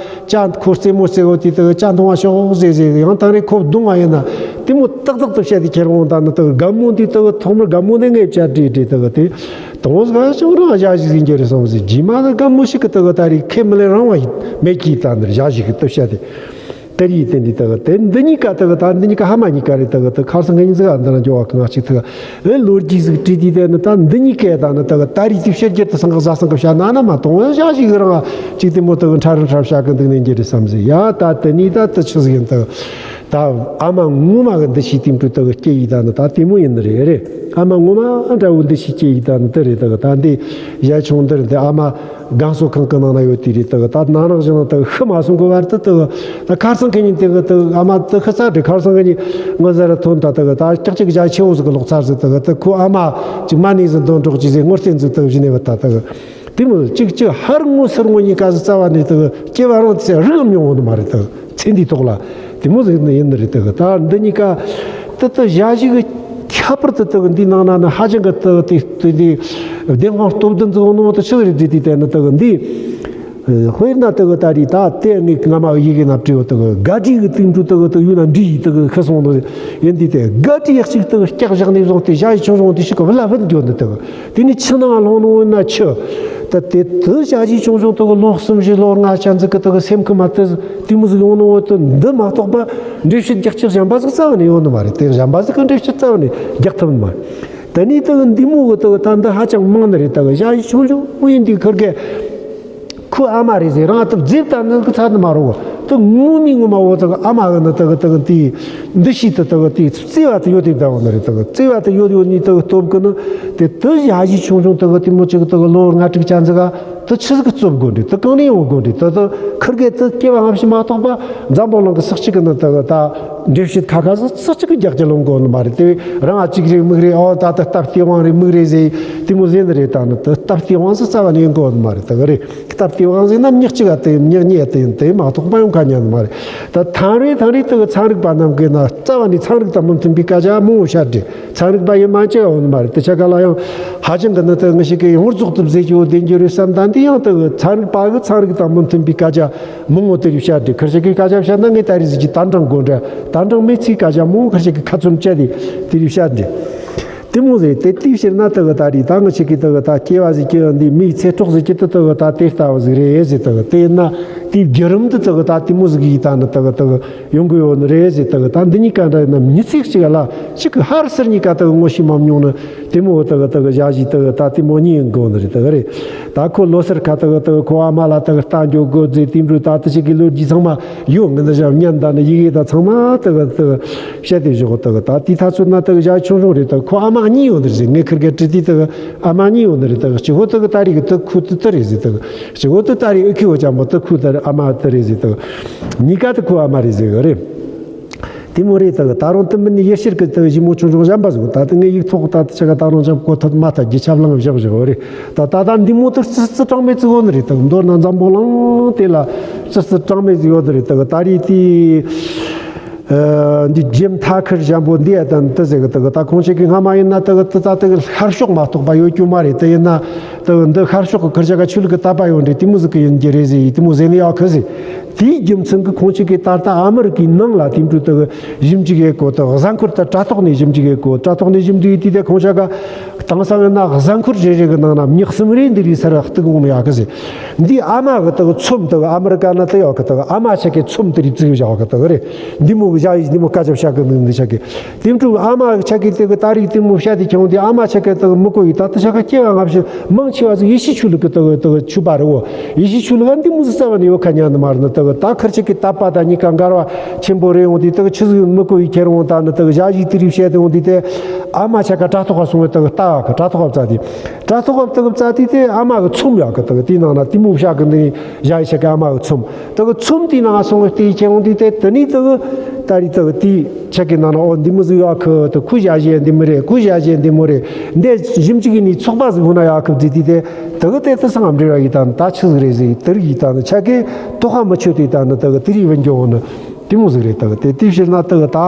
ཅ་ཁོ་རྩེ་མོ་རྩེ་བོ་དེ་དེ་གི་ཅ་འཐུང་བ་ཤོག་ཟེར་ཟེར། ཡང་ཐང་རེ་ཁོ་བརྡུང་བ་ཡིན་ན་དེ་མོ་ཏག་ཏག་ཏུ་བཤད་དེ་ཁྱེར་འོང་ད་ནི་དེ་གི་རྒན་མོ་དེ་དེ་གི་ཐོག་མར་རྒན་མོ་དེ་ངས་བཅར་དྲིས་དྲིས་དེ་གི་དེ་དང་ཟ་ཅང་རང་ཞ་ཞིག་ཟིན་གྱི་རེད་བསམ་ཟིན། རྗེས་མ་དེ་རྒན་མོ་ཞིག་གི་དེ་གི་ད་རེས་ཁས་མི་ལེན་རང་བ་མེད་ཀྱི་ད་ནི་ཞ་ཞིག་གི་དེ་བཤད་དེ། དེ་རེད། དེ་འདི་དེ་གི་དེ་འདི་གཉིས་ཀ་དེ་གི་ད་འདི་གཉིས་ཀ་ཧ་མ་གཉིས་ཀ་རེད། དེ་གི་དེ་ཁར་སང་གི་ཉིན་ཟིག་ག་འདི་ན་འགྱོ་བ་གི་ང་གཅིག་དེ་གི་ཨེ་ལོ་རྒྱུས་ཟིག་བྲིས་དུས་དེ་ནི་ད་འདི་གཉིས་ཀས་ད་ནི་དེ་གི་ད་རེས་དེ་ཕྱི་རྒྱལ་དུ་སང་གི་ཟ་སང་གི་བཤད་ན་ན་མ་གཏོང་བ་ཞ་ཞིག་གི་རང་གཅིག་དེ་མོ་དེ་གི་ཁྲ་རིང་ཁྲ་བཤད་གི་འདུག་ནས་འགྱེལ་རེད་བསམ་ཟིན། ཡ་ད་དེ་ནི་ད་དེ་ཆི་ཟིག་ཡིན། དེ་གི་ད་ཨ་མ་ངོ་མ་གི་འདི་ཞིག་དེ་འཕྲུལ་དེ་གི་སྐྱེ་ཡི་ད་ནི་ད་དེ་མོ་ཡིན་ནི་རེད། རེད། ཨ་མ་ངོ་མ་འདྲ་བོ་འདི་ཞིག་སྐྱེ་ཡི་ད་ནི་དེ་རེད། དེ་གི་ད་འདི་ཞ་ཆུང་འདི་རེད། འདི་ཨ་མ་རྒན་གསོ་ཁང་གི་ནང་ན་ཡོད་དེ་རེད། དེ་གི་ད་ན་ནང་བཞིན་དེ་གི་ཤི་མ་སོང་གི་བར་དུ་དེ་གི་ད་ཁར་སང་གི་ཉིན་དེ་གི་དེ་གི་ཨ་མ་དེ་ཤི་ཚར་རེད། ཁར་སང་གི་ཉིན་ངོ་ཟེར་ཐོན་ད་དེ་གི་ད་ཀྱག་ཀྱག་ཞ་ཆེ་བོ་ཟིག་གི་ལོག་ཚར་ཟིག་དེ་གི་དེ་ཁོ་ཨ་མ་ཅིག་མ་ནི་ཟིག་འདོན་གྲོགས་ཅིག་ཟིག་ངོ་བསྟན་ཟིག་དེ་གི་བཞིན་ནས་བ་ད་དེ་གི་དེ་མོ་ཅིག་ཅིག་ཧར་ངོ་སར་ངོ་གཉིས་ཀ་ཟིག་རྩ་བ་ནས་དེ་གི་སྐྱེ་བ་རང་དེ་རིག་མྱོང་བོ་ནི་མ་རེད། དེ་གི་ཚེ་འདིའི་ཐོག་ལ་དེ་མོ་ཟིག་ནི་ཡིན་ནི་རེད། དེ་གི་ད་འདི་གཉིས་ཀ་དེ་དེ་ཞ་ཞིག་གི་ཁྱད་པར་དུ་དག་འདི་ནང་ན་ནི་ཧ་ཅང་གི་དག་དེ་དེ་འདི་བདེན་དཔང་སྟོབས་ལྡན་ཟིག་ནོ་དེ་ཆི་རེད་འདི་དེ་དེ་ནི་དག་འདི། དཔེར་ན་དག་ད་རེས་ད་དེ་ངས་སྔ་མ་ཡི་གེ་ན་བྲིས་བ་དག་དགའ་བྲིས་གི་དེ་འདྲ་དག་དག་ཡོད་ན་འདྲི་ཡི་དག་ཤི་སོང་ནི་ཡིན། འདི་དེ་དགའ་བྲིས་ཡག་ཅིག་དག་སྐྱག་བཞག་ནས་བཟུང་སྟེ་ཞ་ཡི་ཆུང་ཆུང་དེ་ཞིག་གི་བུ་ལ་བུད་འགྱོ་འདི་དག་དེ་ནི་ཆུ་ནང་ལྷུང་ནོ་ན་ཆུ། ད་དེ་དུ་ཞ་ཡི་ཆུང་ཆུང་དག་ལོ་གསུམ་བཞི་ལོ་ལྔ་ཆ་ཟིག་གི་དག་སེམས་ཁུ་མ་དེ་དེ་མོ་ཟིག་ཡོང་ནོ་དེ་འདི་མ་གཏོགས་པ། འགྲེལ་བཤད་རྒྱག་ཆེད་གཞན་པ་ཟིག་རྩ་བ་ནས་ཡོད་ནི་མ་རེད། དེ་གཞན་པ་ཟིག་གི་འགྲེལ་བཤད་རྩ་བ་ནས་རྒྱག་ཐུབ་ནི་མ་རེད། དེ་ནས་དེ་གི་འདི་མོ་གི་དེ་གི་ད་འདི་ཧ་ཅང་མང་ནི་རེད། དེ་གི་ཞ་ཡི་ཆུང་ཆུང་ཡིན་དུས་ཁུར་གི་ཁོའི་ཨ་མ་རེད་ཟེར་རང་དེ་བརྫིས་ད་ནི་གི་ཚ་ནི་མ་རེད་གོ། དེ་ངོ་མའི་ངོ་མ་འོ་དེ་གི་ཨ་མ་གི་ནི་དེ་གི་དེ་གི་དེ་འདི་ཤི་དེ་དེ་གི་དེ་བརྩེ་བ་དེ་ཡོད་དེ་ད་འོ་ནི་རེད། དེ་གི་བརྩེ་བ་དེ་ཡོད་ཡོད་ནི་དེ་གི་སྟོབས་གི་ནི་དེ་དེ་ཞ་ཡི་ཆུང་ཆུང་དེ་གི་དེ་མོ་ཅིག་དེ་གི་ལོ་ལྔ་དྲུག་ཅན་ཟིག་ག་དེ་ཆི་ཟིག་གི་རྩོད་དགོས་འདྲི། དེ་གང་ནས་ཡོང་དགོས་འདྲི། དེ་དེ་ཁུར་གེ་དེ་སྐྱེ་བ་སྔ་ཕྱི་མ་གཏོགས་པ་འཛམ་བུ་གླིང་གི་སུ་གཅིག་གི་ནི་དེ་གི་ད་འགྲེལ་བཤད་ཁ་ཁ་ཟིག་སུ་གཅིག་གི་རྒྱག་རྒྱུ་ལོང་དགོས་ནི་མ་རེད། དེ་བས་རང་ཨ་གཅིག་རེད་མིག་རེད། ཨོ་ད་དེ་སྟབས་བདེ་དབང་རེད་མིག་རེད་ཟེར་དེ་མོ་ཟེར་ནི་རེད། ད་ནི་དེ་སྟབས་བདེ་དབང་ཟིག་རྩ་བ་ནས་ཡོང་དགོས་ནི་མ་རེད། དེ་གི་རེད། སྟབས་བདེ་དབང་ཟེར་ན་མྱི་གཅིག་ག་དེ་མྱི་གཉིས་དེ་ཡིན་དེ་མ་གཏོགས་པ་ཡོང་ཁ་ཉན་ནི་མ་རེད། ད་ཐང་རེད་ཐང་རེད་དེ་གི་ཚན་རིག་པ་རྣམས་གི་ན་རྩ་བ་ནས་ཚན་རིག་དང་མི་མཐུན་པའི་སྐད་ཆ་མང་བོ་བཤད་འདྲི། ཚན་རིག་པ་ཡིན་མ་ཅི་ཡང་ཡོད་ནི་མ་རེད། དེ་ཆ་ག་ལ་ཡང་ཧ་ཅང་གི་ནི་དེ་ངི་ཞིག་གི་ཡོངས་རྫོགས་དུ་བཟོས་ཀྱི་ཡོད་བདེན་རྒྱུ་རེད་བསམ། ད་འདི་ཡང་དེ་གི་ཚན་རིག་པ་གི་ཚན་རིག་དང་མི་མཐུན་པའི་སྐད་ཆ་མང་བོ་དེ་རིགས་བཤད་འདྲི། ཁ་ཤས་ཀྱི་སྐད་ཆ་བཤད་ན་ངས་ད་རེས་ཟིག་གི་དམ་དྲང་དགོས་འདྲ། དམ་དྲང་མེད་ཚིག་སྐད་ཆ་མང་བོ་ཁ་ཤས་ཀྱི་ཁ་ཚོན་བཅད་དེ་དེ་རིགས་བཤད་འདྲི། དེ་མོ་ཟེར་དེ་དེའི་ཕྱིར་ན་དེ་གི་ད་རེས་ད་ངི་ཞིག་གི་དེ་གི་ད་སྐྱེ་བ་ཟིག་སྐྱེ་བ་འདི་མིའི་ཚེ་སྲོག་ཟིག་སྐྱེ་དུ་དེ་གི་ད་དེ་ལྟ་བུ་ཟིག་རེད་ཟེར། དེ་གི་དེ་ཡིན་ན་དེའི་བརྒྱུད་རིམ་དུ་དེ་གི་ད་དེ་མོ་ཟིག་ཡིན་ད་ནི་དེ་གི་དེ་གི་ཡོང་གི་ཡོད་ནི་རེད་ཟེར། དེ་གི་ད་འདི་གཉིས་ཀ་འདྲ་ཡིན་ན་མི་ཚེ་གཅིག་ལ་གཅིག་གི་ཧར་སེར་གཉིས་ཀ་དེ་གི་ངོ་ཤེས་མ་མྱོང་ནི་དེ་མོ་དེ་གི་དེ་གི་ཞ་ཞི་དེ་གི་ད་དེ་མོ་གཉིས་ཡིན་དགོས་ནི་རེད། དེ་གི་རེད། ད་ཁོ་ལོ་སར་ཁ་དེ་གི་དེ་གི་ཁོ་ཨ་མ་ལ་དེ་གི་ལྟ་འགྱོ་དགོས་ཟེར། དེ་འཕྲོ་ད་དེ་ཞིག་གི་ལོ་རྒྱུས་ཚང་མ་ཡོད། ངི་འདི་ཞབས་ཉན་ད་ནི་ཡི་གེ་ད་ཚང་མ་དེ་གི་དེ་གི་བཤད་དེ་བཞག། དེ་གི་ད་དེ་ཐ་ཚོད་ན་དེ་གི་ཞ་ཆུང་ཆུང་རེད། དེ་གི་ཁོ་ཨ་མ་གཉིས་ཡོད་ནི་རེད་ཟེར། ངས་ཁིར་གེ་དྲི་དུས་དེ་གི་ཨ་མ་གཉིས་ཡོད་ནི་རེད། དེ་གི་གཅིག་བོ་དེ་གི་ད་རེས་གི་དེ་ཁུ་དེ་དེ་རེད་ཟེར། དེ་གི་གཅིག་བོ་དེ་ད་རེས་ཨི་ཁི་བོ་ཅན་པོ་དེ་ཁུ་དེ་རེད། ཨ་མ་དེ་རེད་ཟེར། དེ་གི་གཉིས་ཀ་དེ་ཁུ་ཨ་མ་རེད་ཟེར་གི་རེད། དེ་མོ་རེད། དེ་གི་ད་རུང་དེ་མིན་ནི་ཡེ་ཤེས་ཀྱི་དེ་གི་ཞི་མོ་ཆུང་ཆུང་གཞན་པ་ཟིག་ད་དེ་ངས་ཡིག་ཐོག་ད་དེ་ཆ་ག་ད་རུང་ཅང་གོ་ཐུབ་མ་ཐུབ་རྒྱུ་ཆབ་ལང་བཞག་བཞག་རེད། ད་ད་ད་འདི་མོ་དེ་རྩི་རྩི་གྲངས་མེད་ཅིག་ཡོད་ནི་རེད། དེ་གི་མདོར་ན་འཛམ་བུ་གླིང་དེ་ལ་རྩི་རྩི་གྲངས་མེད་ཅིག་ཡོད་ནི་རེད། དེ་གི་ད་རེས་དེ་ཨ་འདི་ཇིམ་ཐ་ཁར་ཞན་པོ་འདི་ཨ་དང་དེ་ཟེར་གི། དེ་གི་ད་ཁོང་ཆ་གི་སྔ་མ་ཡིན་ན་དེ་གི་དེ་ད་དེ་གི་ཤར་ཕྱོགས་མ་གཏོགས་པ་ཡོད་རྒྱུ་མ་རེད། དེ་ཡིན་ན་དེ་གི་འདི་ཤར་ཕྱོགས་གི་ཁུར་ཆ་ག་ཆོས་ལུགས་གི་དད་པ་ཡོད་འདྲ་དེ་མོ་ཟིག་གི་ཡིན་རྒྱུ་རེད་ཟེར་ཡི་དེ་མོ་ཟེར་ནི་ཡག་གི་ཟེར། དེའི་རྒྱུ་མཚན་གྱིས་ཁོང་ཆ་གི་ད་ལྟ་ཨ་མི་རི་ཀའི་ནང་ལ་དེ་འདྲ་དེ་གི་ཞིབ་འཇུག་ཡེད་གོ། དེ་གི་གཟའ་འཁོར་ད་དྲ་ཐོག་ནས་ཞིབ་འཇུག་ཡེད་གོ། དྲ་ཐོག་ནས་ཞིབ་འཇུག་ཡེད་དུས་དེ་ཁོང་ཆ་ག་དེང་སང་ཡིན་ན་གཟའ་འཁོར་རེ་རེ་གི་ནང་ན་མྱི་གསུམ་རེ་འདི་རིགས་སར་གཏུག་འོང་ཡག་གི་ཟེར། འདི་ཨ་མ་གི་དག་ཚོམ་དག་ཨ་མི་རི་ཀ་ན་དེ་ཡོད་གི། དག་ཨ་མ་ཆ་གི་ཚོམ་དེ་རིགས་བཙུགས་བཞག་གི་དག་རེད། འདི་མོ་གི་བཞག་ཡིས་འདི་མོ་སྐད་ཆ་བཤད་གི་འདུག་འདི་ཆ་གི། དེ་འཕྲོ་ཨ་མ་ཆ་གི་དེ་གི་ད་རིགས་དེ་མོ་བཤད་དེ་ཁྱོད་འདི་ཨ་མ་ཆ་གི་དག་མི་གོ་ཡི། ད་དེ་ཆ་ག་སྐྱེ་བ་སྔ་ཕྱི་མང་ཆེ་བ་ཟིག་ཡེ་ཤུ་ཆོས་ལུགས་གི་དག་དག་ཆོས་པ་རེད་བོ། ཡེ་ཤུ་ཆོས་ལུགས་ཨ་འདི་མོ་ཟིག་རྩ་བ་ནས་ཡོད་ཁ་ཉན་ནི་མ་རེད། ནི་དག་ད་ཁིར་ཆ་གི་དད་པ་དང་གཉིས་ཀ་འགལ་བ་ཆེན་པོ་རེད་འོང་དེ། དག་ཆི་ཟིག་མི་གོ་ཡི་ཁྱེར་འོང་ད་ནི་དག་བཞག་ཡིས་དེ་རིགས་བཤད་དེ་འོང་དེ། དེ་ཨ་མ་ཆ་ག་དྲ་ཐོག་ག་སོང་བའི་དག་ལྟ་བ་གི་དྲ་ཐོག་ག་བཙལ་དེ། དྲ་ཐོག་ག་དག་བཙལ་དེ། དེ་ཨ་མ་གི་ཚོམ་ཡོད་གི། དག་དེའི་ནང་ན་དེ་མོ་བཤད་གི་འདི་བཞག་ཡིས་ཆ་གི་ཨ་མ་གི་ཚོམ། དག་ཚོམ་དེའི་ནང་སོང་བའི་དེ་ཁྱེར་འོང་དེ། དེ་དེ་ནས་དག་ད་རིགས་དག་དེའི་ཆ་གི་ནང་ན་ཨོ་འདི་མོ་ཟིག་ཡོད་གི། དག་ཁོས་བཞག་ཡིས་འདི་མོ་རེད། ཁོས་བཞག་ཡིས་འདི་མོ་རེད། འདི་ཞིབ་འཇུག་གི་ནི་ཚོགས་པ་ཟིག་ཡོད་ན་ཡོད་གི་ཟེར་དེ། དེ་དག་དེ་དེ་སང་འབྲེལ་བ་ཡིས་དང་ད་ཆི་ཟིག་རེད་ཟེར། དེ་རིགས་ཡིས་དང་ནི་ཆ་གི་དོགས་པ་མི་ཆོད་དེ། དང་ནི་དག་དེ་རིགས་བུད་འགྱོ་འོང་ནི་དེ་མོ་ཟིག་རེད། དག་དེ་དེ་ཕྱིར་ན་དག་ད་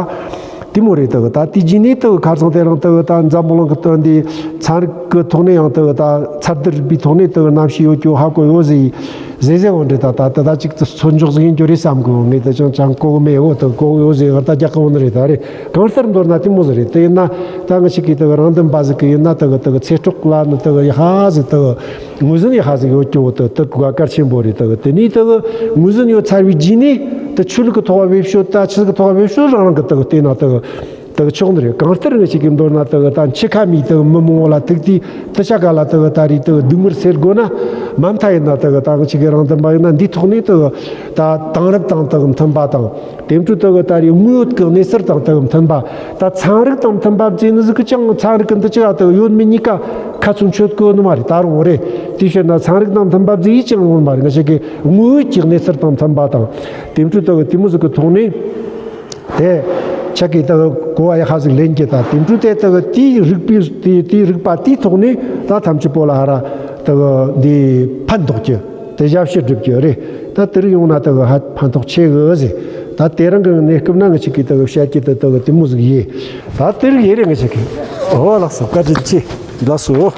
དེ་མོ་རེད། དག་ད་དེ་རྗེས་ནས་དག་ཁ་སང་དེ་རིང་དག་ད་འཛམ་བུ་གླིང་གི་དོན་དེ་ཚན་རིག་གི་ཐོག་ནས་ཡང་དག་ད་ཚད་རྡུལ་རིག་པའི་ཐོག་ནས་དག་རྣམ་ཤེས་ཡོད་རྒྱུ་ཧ་གོ་ཡོད་ཟེར་ཟེར་ཟེར་འོང་རེད། ད་ད་ད་ད་ཅིག་ཚོད་འཇོག་ཟིག་ཡིན་རྒྱུ་རེད་བསམ་གི། ངས་དེ་ཅང་ཅང་གོ་གི་མེད། འོ་དག་གོ་གི་ཡོད་ཟེར་ཧར་ད་རྒྱག་གི་འོང་ནི་རེད། ད་རེད། གང་ལྟར་མདོར་ན་དེ་མོ་ཟིག་རེད། དེ་ཡིན་ན་ད་ང་ཞིག་གིས་དག་རང་དོན་པ་ཟིག་གི་ཡིན་ན་དག་དག་ཚེ་སྲོག་ལ་ནི་དག་ཡ་ཧ་ཟིག་དག་ངོས་ཟིན་ཡ་ཧ་ཟིག་ཡོད་རྒྱུ་དེ་དེ་གོ་གལ་ཆེན་པོ་རེད། དེ་དེ་ནས་དེ་ངོས་ཟིན་ཡོད་ཚར་བའི་རྗེས་ནས་དེ་ཆོས་ལུགས་ཀྱི་ཐོག་བེད་སྤྱོད་ད་ཆི་ཟིག་གི་ཐོག་བེད་སྤྱོད་རང་རང་གི་དེ་བལྟས་ན་དེ་དེ་ཆོག་ནི་རེད། གང་ལྟར་ངེད་ཅག་གི་མདོར་ན་དེ་ད་འཆི་ཁ་མིའི་དེ་མི་མང་བོ་ལ་ཐུག་དུས་དེ་ཆ་ག་ལ་དེ་ད་རེས་དེ་སྡུག་བསྔལ་སེལ་དགོས་ན། མ་མཐའ་ཡིན་ན་དེ་ད་ངེད་ཅག་གི་རང་དོན་པ་ཡིན་ན་འདིའི་ཐོག་ནས་དེ་ད་དེང་རབས་དང་དེ་མཐུན་པ་དང་། དེ་འཕྲོ་དེ་གི་ད་རེས་དངོས་ཡོད་ཀྱི་གནས་ཚུལ་དང་དེ་གི་མཐུན་པ། ད་ཚན་རིག་དང་མཐུན་པ་བརྩིས་ནི་ཟིག་གི་ཅང་ཚན་རིག་གི་འདི་ཅི་ག་དེ་གི་ཡོད་མེད་གཉིས་ཀ་ཁ་ཚོན་ཆོད་གོ་ནི་མ་རེད། ད་རུང་རེད། དེའི་ཕྱིར་ན་ཚན་རིག་དང་མཐུན་པ་བརྩིས་ཡིས་ཅང་ཡོང་མ་རེད། ང་ཅག་གི་དངོས་ཡོད་ཀྱི་གནས་ཚུལ་དང་མཐུན་པ་དང་། དེ་འཕྲོ་དེ་གི་དེ་མོ་ཟིག་གི་ཐོག་ནས་དེ་ཆ་གི་དེ་གི་གོ་བ་ཡ་ཧ་ཟིག་ལེན་གྱི། ད་དེ་འཕྲོ་དེ་དེ་གི་དེའི་རིག་པའི་དེ་དེའི་རིག་པ་དེའི་ཐོག་ནས་ད་ཐམས་ཅད་པོ་ལ་ཧ་ར་དེ་གི་འདི་ཕན་ཐོགས་ཀྱི། དེ་ཞབས་ཕྱི་སྒྲུབ་རྒྱུ་རེད། ད་དེ་རིགས་ཡོང་ན་དེ་གི་ཧ་ཕན་ཐོགས་ཆེ་གི་ཟེར། ད་དེ་རིང་གི་གནས་སྐབས་ན་ང་ཅག་གིས་དེ་གི་བཤད་རྒྱུ་དེ་དེ་གི་དེ་མོ་ཟིག་ཡིན། ད་དེ་རིགས་ཡིན་རེད། ང་ཅག་གིས། འོ་ལགས་སོ། བཀའ་དྲིན་ཆེ། ལགས་སོ།